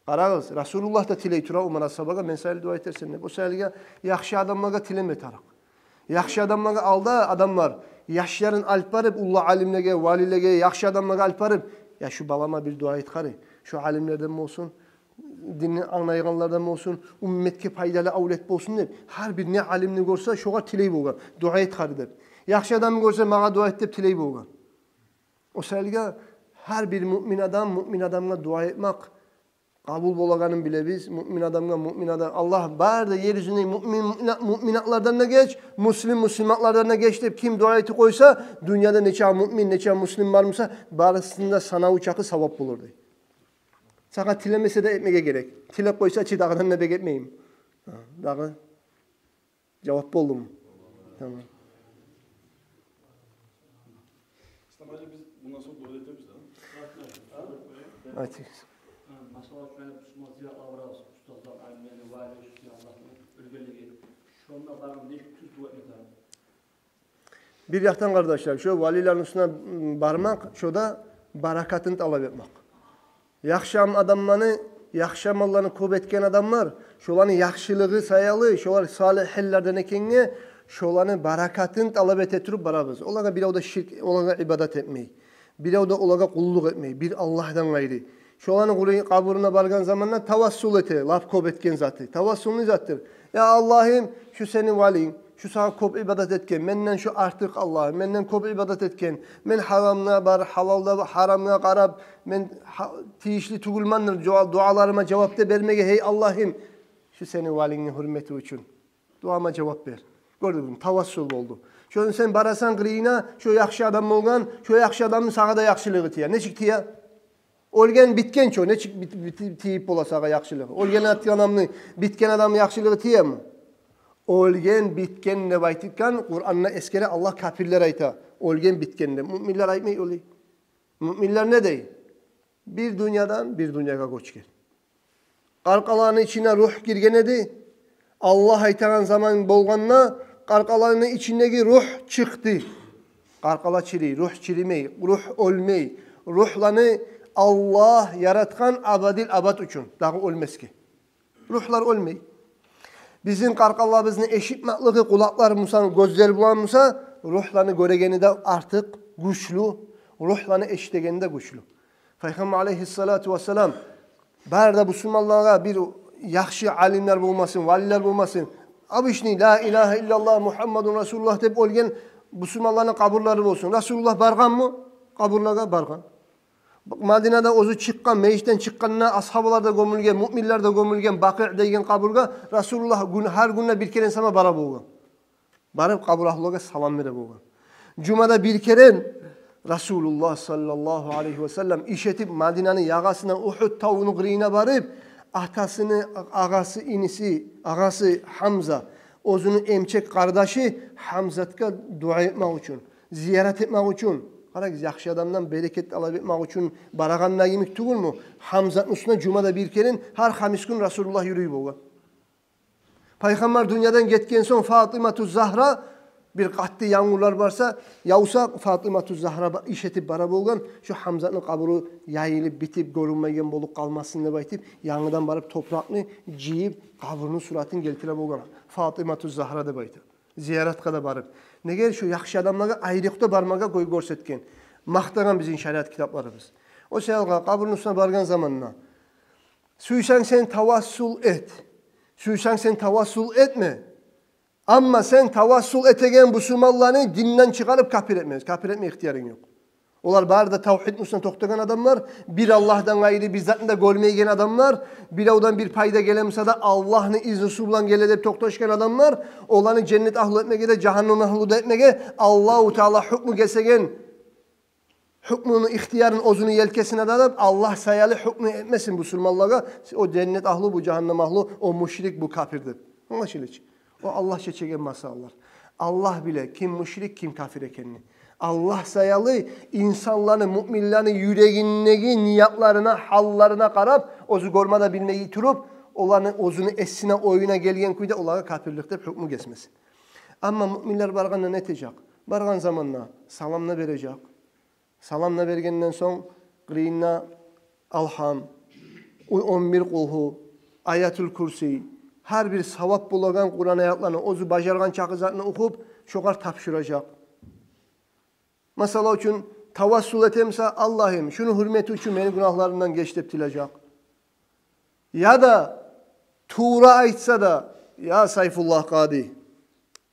Къарагъыз, Расулуллагь да тилей тура Умар асгьабагъа, мен саялы дуа этерсен деп. О саялы яхшы адамлагъа тилеме тарыкъ. Яхшы адамлагъа алда адамлар яшларын алып барып, уллу алимлеге, валилеге, яхшы адамлагъа алып барып, я шу балама бир дуа эт къари, шу алимлерден болсун, динни англайгъанлардан болсун, умметге пайдалы авлет болсун деп, гьар бир не алимни гёрсе, шогъар тилей болгъан, дуа эт къари деп. Яхшы адамны гёрсе, магъа дуа эт деп тилей болгъан. О саялы гьар бир муъмин адам муъмин адамгъа дуа этмек къабул болагъанын билебиз. Муъмин адамгъа муъмин адам, Аллагь, бары да ер юзюндеги муъмин, муъмина-, муъминатлардан да геч, муслим, муслиматлардан да геч деп ким дуа этип къойса, дюньяда нече муъмин, нече муслим бар буса, барысыны да санаву чакъы савап болур дей. Сагъа тилемесе де этмеге герек. Тилеп къойса чы, дагъыдан да бек этмейим. Гьа, дагъы жавап болдуму? Тамам. Ислам гьажи, биз бундан сонг дуа этебиз да. Айтыгъыз. Масала учун, бусурман зияратлар барабыз, устазлар, алимлени, вали, шу Аллагьны оьлгенлеге. Шонда барып не тюз дуа этмек тарыкъ? Бир якъдан, къардашлар, шо валилени уьстюне бармакъ, шо да баракатын талап этмек. Яхшы ам-, адамланы, яхшы амалланы кёп этген адамлар, шоланы яхшылыгъы саялы, шолар салигьлерден экенге, шоланы баракатын талап эте туруп барабыз. Олагъа бирев де ширк, олагъа ибадат этмей. Бирев де олагъа къуллукъ этмей, бир Аллагьдан къайры. Шоланы къуру-, къабуруна баргъан заманда тавассул эте, лап кёп этген заты. Тавассул не затдыр? Я Аллагьым, шу сени валинг, шу сагъа кёп ибадат этген, менден шу артыкъ, Аллагьым, менден кёп ибадат этген, мен гьарамгъа барып, гьалалгъа, гьарамгъа къарап, мен гьа-, тийишли тюгюлмендир жава-, дуаларыма жавап да бермеге, гьей Аллагьым, шу сени валингни гьюрмети учун дуама жавап бер. Гёрдюнгмю, тавассул болду. Шону сен барасан къырыйына, шо яхшы адам болгъан, шо яхшы адамны сагъа да яхшылыгъы тие. Нечик тие? Оьлген, битген чи о, нечик бит-, бит-, тийип бола сагъа яхшылыгъы? Оьлген, атгъан адамны, битген адамны яхшылыгъы тиеми? Оьлген, битген деп айтгъан Къуранда эсгере, Аллагь, капирлер айта. Оьлген, битген деп. Муъминлер айтмай олай. Муъминлер не дей? Бир дюньядан бир дюньягъа гёчген. Къаркъараны ичине рух гирген эди. Аллагь айтагъан заман болгъанда, къаркъараны ичиндеги рух чыкъды. Къаркъара чирий, рух чиримей, рух оьлмей. Рухланы Аллагь яратгъан абадил абад учун, дагъы оьлмесге. Рухлар оьлмей. Бизин къаркъарабызны эшитмеклиги, къулакълар буса, гёзлер булан буса, рухланы гёрегени де артыкъ гючлю, рухланы эшитегени де гючлю. Пайхаммар алейгьиссалату вассалам, бары да бусурманлагъа бир яхшы алимлер болмасын, валилер болмасын, обычный «Ла илагьа иллаллагь, Мухаммадун Расулуллагь» деп оьлген бусурманланы къабурлары болсун. Расулуллагь баргъанмы? Къабурлагъа баргъан. Мадинада оьзю чыкъгъан, межитден чыкъгъанда, асгьабалар да гёмюлген, муъминлер де гёмюлген Бакъи деген къабургъа Расулуллагь гюн, гьар гюнде бир керен сама бара болгъан. Барып, къабур агьлулагъа салам бере болгъан. Жумада бир керен Расулуллагь саллаллагьу алайгьи васаллам иш этип, Мадинаны ягъасына, Угьуд тавуну къырыйына барып, атасыны агъасы, иниси, агъасы Гьамза, оьзюню эмчек къардашы Гьамзатгъа дуа этмек учун, зиярат этмек учун, къарагъыз, яхшы адамдан берекет талап этмек учун барагъанда йимик тюгюлмю? Гьамзатны уьстюне жумада бир керен, гьар хамис гюн Расулуллагь юрюй болгъан. Пайхаммар дюньядан гетген сонг Фатимату Загьра, бир къатты янгурлар барса, явса, Фатимату Загьра ба-, иш этип бара болгъан, шо Гьамзатны къабуру яйылып битип, гёрюнмейген болуп къалмасын деп айтып, янгыдан барып топуракъны жыйып, къабурну суратын гелтире болгъан. Фатимату Загьра деп айта. Зияратгъа да барып. Неге, шо яхшы адамлагъа айрыкъда бармагъа гёй гёрсетген, макътагъан бизин шариат китапларыбыз. О саялы къабурну уьстюне баргъан заманда, сюйсенг сен тавассул эт, сюйсенг сен тавассул этме. Амма сен тавассул этеген бусурманланы динден чыгъарып капир этме. Капир этме ихтиярынг ёкъ. Олар бары да тавгьидни уьстюне токътагъан адамлар, бир Аллагьдан къайры бир затны да гёрмейген адамлар, биревден бир пайда геле буса да, Аллагьны изнусу булан геле деп токъташгъан адамлар, оланы женнет агьлу этмеге де, жагьаннам агьлу да этмеге Аллагьу Таала гьукму гесеген, гьукмуну ихтиярын оьзюню елкесине де алып, Аллагь саялы гьукму этмесин бусурманлагъа, о женнет агьлу, бу жагьаннам агьлу, о мушрик, бу капир деп. Англашыла чы? О Аллагь чечеген масъалалар. Аллагь биле ким мушрик, ким капир экенни. Аллагь саялы инсанланы, муъминлени юрегиндеги ниятларына, гьалларына къарап, оьзю гёрме де билмей туруп, оланы оьзюню эсине, оюна гелген кюйде олагъа капирлик деп гьукму гесмесин. Амма муъминлер баргъанда не этежек? Баргъан заманда саламны бережек. Саламны бергенден сонг къырыйында алгьам, он бир Къулгьу, Аятул Курси, гьар бир савап болагъан Къуран аятланы оьзю бажаргъан чакъы затны охуп, шогъар тапшуражакъ. Масала учун, тавассул этемсе, Аллагьым, шуну гьюрмети учун мени гюнагьларымдан геч деп тилежек. Яда тувра айтса да, я Сайфуллагь къади,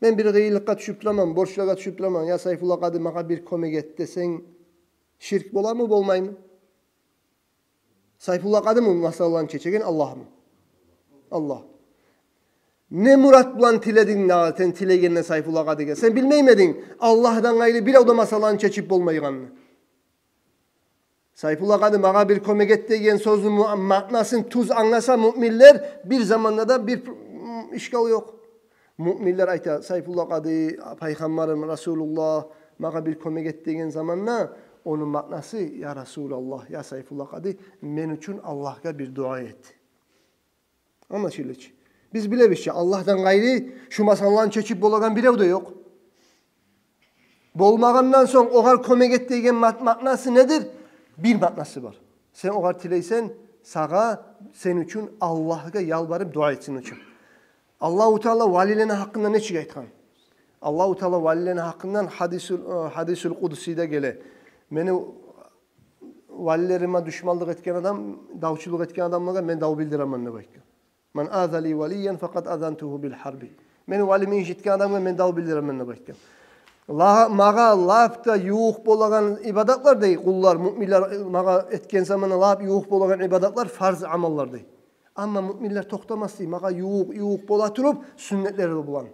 мен бир къыйынлыкъгъа тюшюп тураман, борчлагъа тюшюп тураман, я Сайфуллагь къади, магъа бир кёмек эт десенг, ширк боламы, болмаймы? Сайфуллагь къадимы масъалаланы чечеген, Аллагьмы? Аллагь. Не мурат булан тилединг дагъы сен тилегенде Сайфуллагь къадиге? Сен билмеймединг, Аллагьдан къайры бирев де масъалаланы чечип болмайгъанны? Сайфуллагь къади, магъа бир кёмек эт деген сёзню му-, маънасын тюз англаса муъминлер, бир заманда да бир, м, ишкал ёкъ. Муъминлер айта: Сайфуллагь къади, пайхаммарым, Расулуллагь, магъа бир кёмек эт деген заманда, ону маънасы: я Расулаллагь, я Сайфуллагь къади, мен учун Аллагьгъа бир дуа эт. Англашылды чы. Биз билебиз чи, Аллагьдан къайры шу масъалаланы чечип болагъан бирев де ёкъ. Болмагъандан сонг огъар кёмек эт деген ма-, маънасы недир? Бир маънасы бар. Сен огъар тилейсен, сагъа, сен учун Аллагьгъа ялбарып дуа этсин учун. Аллагьу Таала валилени гьакъында нечик айтгъан? Аллагьу Таала валилени гьакъындан гьадисул, э, гьадисул къудсиде геле: мени валилериме душманлыкъ этген адам, давчулукъ этген адамлагъа мен дав билдиремен деп айтгъан. Ман аза ли валиян факъад азантугьу бил гьарби. Мени валими инжитген адамгъа мен дав билдиремен деп айтгъан. Ла-, магъа лап да ювукъ болагъан ибадатлар дей, къуллар, муъминлер магъа этген заманда лап ювукъ болагъан ибадатлар фарз амаллар дей. Амма муъминлер токътамас дей магъа ювукъ, ювукъ бола туруп сюннетлери булан.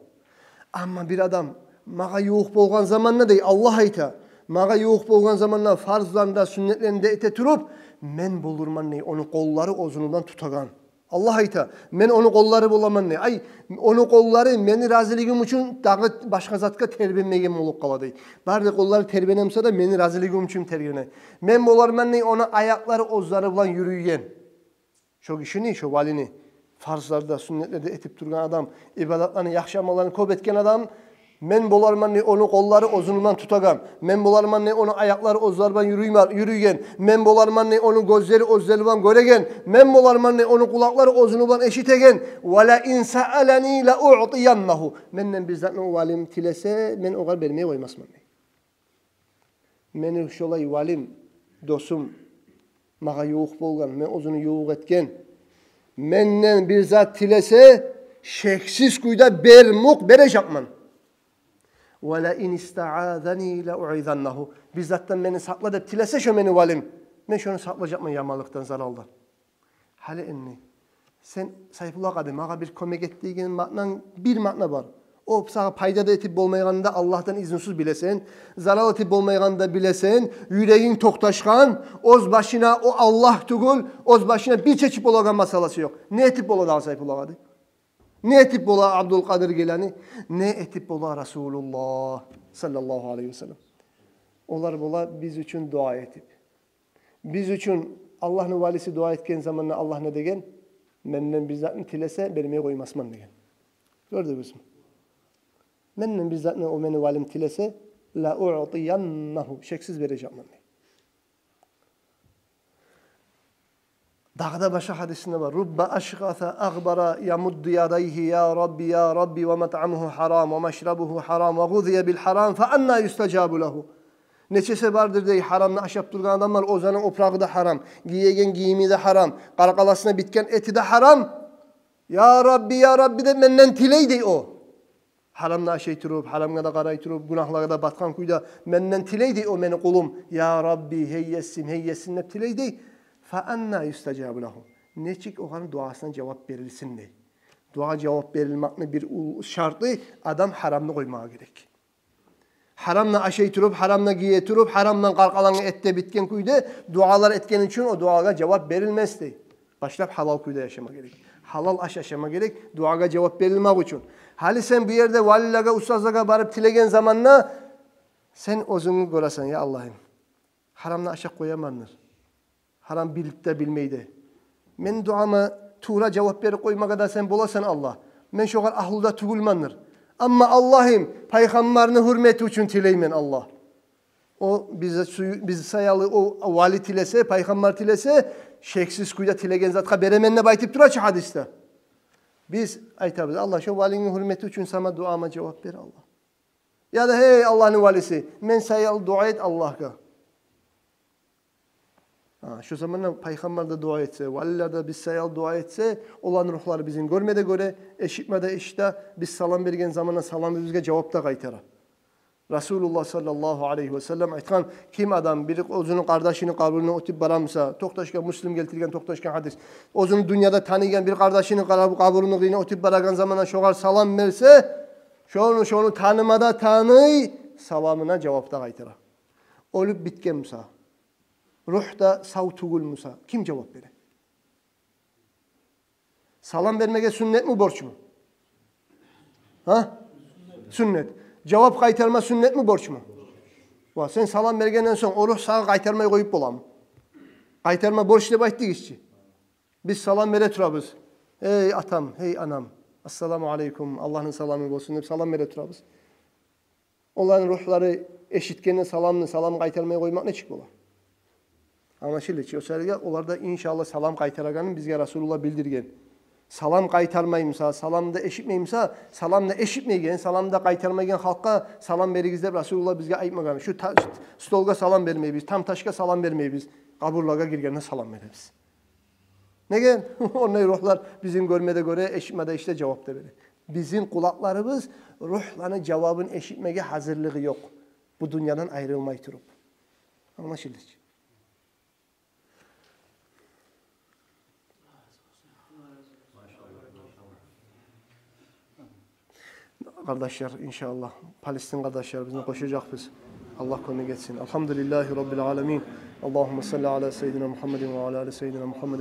Амма бир адам магъа ювукъ болгъан заманда дей, Аллагь айта, магъа ювукъ болгъан заманда фарзланы да, сюннетлени де эте туруп, мен болурман дей ону къоллары оьзюню булан тутагъан. Аллагь айта, мен ону къоллары боламан дей. Ай, ону къоллары мени разилигим учун дагъы башгъа затгъа тербенмейген болуп къала дей. Бары да къоллары тербенемсе де, мени разилигим учун тербене. Мен боларман дей ону аякълары оьзлери булан юрюйген. Шо гишини, шо валини, фарзлар да, сюннетлер де этип тургъан адам, ибадатланы, яхшы амалланы кёп этген адам, мен боларман дей ону къоллары оьзюню булан тутагъан, мен боларман дей ону аякълары оьзлери булан юрюймар-, юрюйген, мен боларман дей ону гёзлери оьзлери булан гёреген, мен боларман дей ону къулакълары оьзюню булан эшитеген. Ва ла ин саалани ла уътияннагьу. Менден бир затны о валим тилесе, мен огъар бермей къоймасман дей. Мени шолай валим, досум, магъа ювукъ болгъан, мен оьзюню ювукъ этген, менден бир зат тилесе, шексиз кюйде бермек бережекмен. Ва ла ин истаазани ла уизаннагьу. Бир затдан мени сакъла деп тилесе шо мени валим, мен шону сакълажакъман яманлыкъдан, заралдан. Гьали энни сен, Сайфуллагь къади, магъа бир кёмек эт деген маънадан бир маъна бар. О сагъа пайда да этип болмайгъанын да Аллагьдан изнусуз билесен, зарал этип болмайгъанын да билесен, юрегинг токъташгъан, оьз башына, о Аллагь тюгюл, оьз башына бир чечип болагъан масъаласы ёкъ. Не этип бола дагъы Сайфуллагь къади? Не этип бола Абдулкъадир Гелани? Не этип бола Расулуллагь саллаллагьу алайгьи ва саллам? Олар бола биз учун дуа этип. Биз учун Аллагьны валиси дуа этген заманда Аллагь не деген? Менден бир затны тилесе, бермей къоймасман деген. Гёрдюгюзмю? Менден бир затны о мени валим тилесе, ла уътияннагьу, шексиз бережекмен деген. Дагъы да башгъа гьадисинде бар. Рубба ашъаса агъбара ямудду ядайгьи, я Рабби, я Рабби, ва матъамугьу гьарам, ва машрабугьу гьарам, ва гъузия бил гьарам, фа анна юстажабу лагьу. Нечесе бардыр дей, гьарамны ашап тургъан адамлар, оьзюню опурагъы да гьарам, гиеген гийими де гьарам, къаркъарасына битген эти де гьарам. Я Рабби, я Рабби деп менден тилей дей о. Гьарамны ашай туруп, гьарамгъа да къарай туруп, гюнагьлагъа да батгъан кюйде менден тилей дей о мени къулум. Я Рабби, гьей Есим, гьей Есим деп тилей дей. Фа анна юстажабу лагьу. Нечик огъар дуасына жавап берилсин дей. Дуагъа жавап берилмекни бир уллу шарты, адам гьарамны къоймагъа герек. Гьарамны ашай туруп, гьарамны гие туруп, гьарамдан къаркъарангны эт де битген кюйде дуалар этген учун о дуагъа жавап берилмес дей. Башлап гьалал кюйде яшама герек. Гьалал аш ашама герек, дуагъа жавап берилмек учун. Гьали сен бу ерде валилеге, устазлагъа барып тилеген заманда сен оьзюнгню гёресен, я Аллагьым, гьарамны ашап къоямандыр. Гьарам билип де, билмей де. Мени дуама тувра жавап берип къоймагъа да сен боласан, Аллагь. Мен шогъар агьлю да тюгюлмендир. Амма, Аллагьым, пайхаммарны гьюрмети учун тилеймен, Аллагь. О бизге сюю-, биз саялы о вали тилесе, пайхаммар тилесе, шексиз кюйде тилеген затгъа беремен деп айтып тура чы гьадисде. Биз айтабыз: «Аллагь, шо валингни гьюрмети учун сама дуама жавап бер, Аллагь». Яда: «Гьей, Аллагьны валиси, мен саялы дуа эт Аллагьгъа». Гьа, шо заманда пайхаммар да дуа этсе, валилер де биз саялы дуа этсе, оланы ругьлары бизин гёрме де гёре, эшитме де эшите, биз салам берген заманда саламыбызгъа жавап да къайтара. Расулуллагь саллаллагьу алайгьи ва саллам айтгъан: ким адам бир оьзюню къардашыны къабуруна оьтюп барамыса, токъташгъан, Муслим гелтирген токъташгъан гьадис, оьзюню дюньяда таныйгъан бир къардашыны къабу-, къабуруну къырыйына оьтюп барагъан заманда шогъар салам берсе, шону, шону таныма да таный, саламына жавап да къайтара. Оьлюп битгенмиса, ругь да сав тюгюлмюсе, ким жавап бере? Салам бермеге сюннетми, борчму? Гьа? Сюннет. Жавап къайтарма сюннетми, борчму? Ва сен салам бергенден сонг о ругь сагъа къайтармай къоюп боламы? Къайтарма борч деп айтдыгъыз чы. Биз салам бере турабыз. «Гьей атам, гьей анам, ассаламу алайкум, Аллагьны саламы болсун», – деп салам бере турабыз. Оланы ругьлары эшитгенде саламны, салам къайтармай къоймакъ нечик бола? Англашылды чы. О саялы олар да, иншааллагь, салам къайтарагъанын бизге Расулуллагь билдирген. Салам къайтармаймыса, саламны да эшитмеймисе, саламны да эшитмейген, саламны да къайтармайгъан халкъгъа салам беригиз деп Расулуллагь бизге айтмагъан. Шу та-, столгъа салам бермейбиз, там ташгъа салам бермейбиз, къабурлагъа гиргенде салам беребиз. Неге? Ондай ругьлар бизин гёрме де гёре, эшитме де эшите, жавап да бере. Бизин къулакъларыбыз ругьланы жавабын эшитмеге гьазирлиги ёкъ, бу дюньядан айрылмай туруп. Англашылды чы. Къардашлар, иншааллагь, Палестин къардашларыбызны къошажакъбыз. Аллагь кёмек этсин. Алгьамдулиллагьи раббил аламин. Аллагьумма салли ала саййидина Мугьаммадин ва ала али саййидина Мугьаммадин.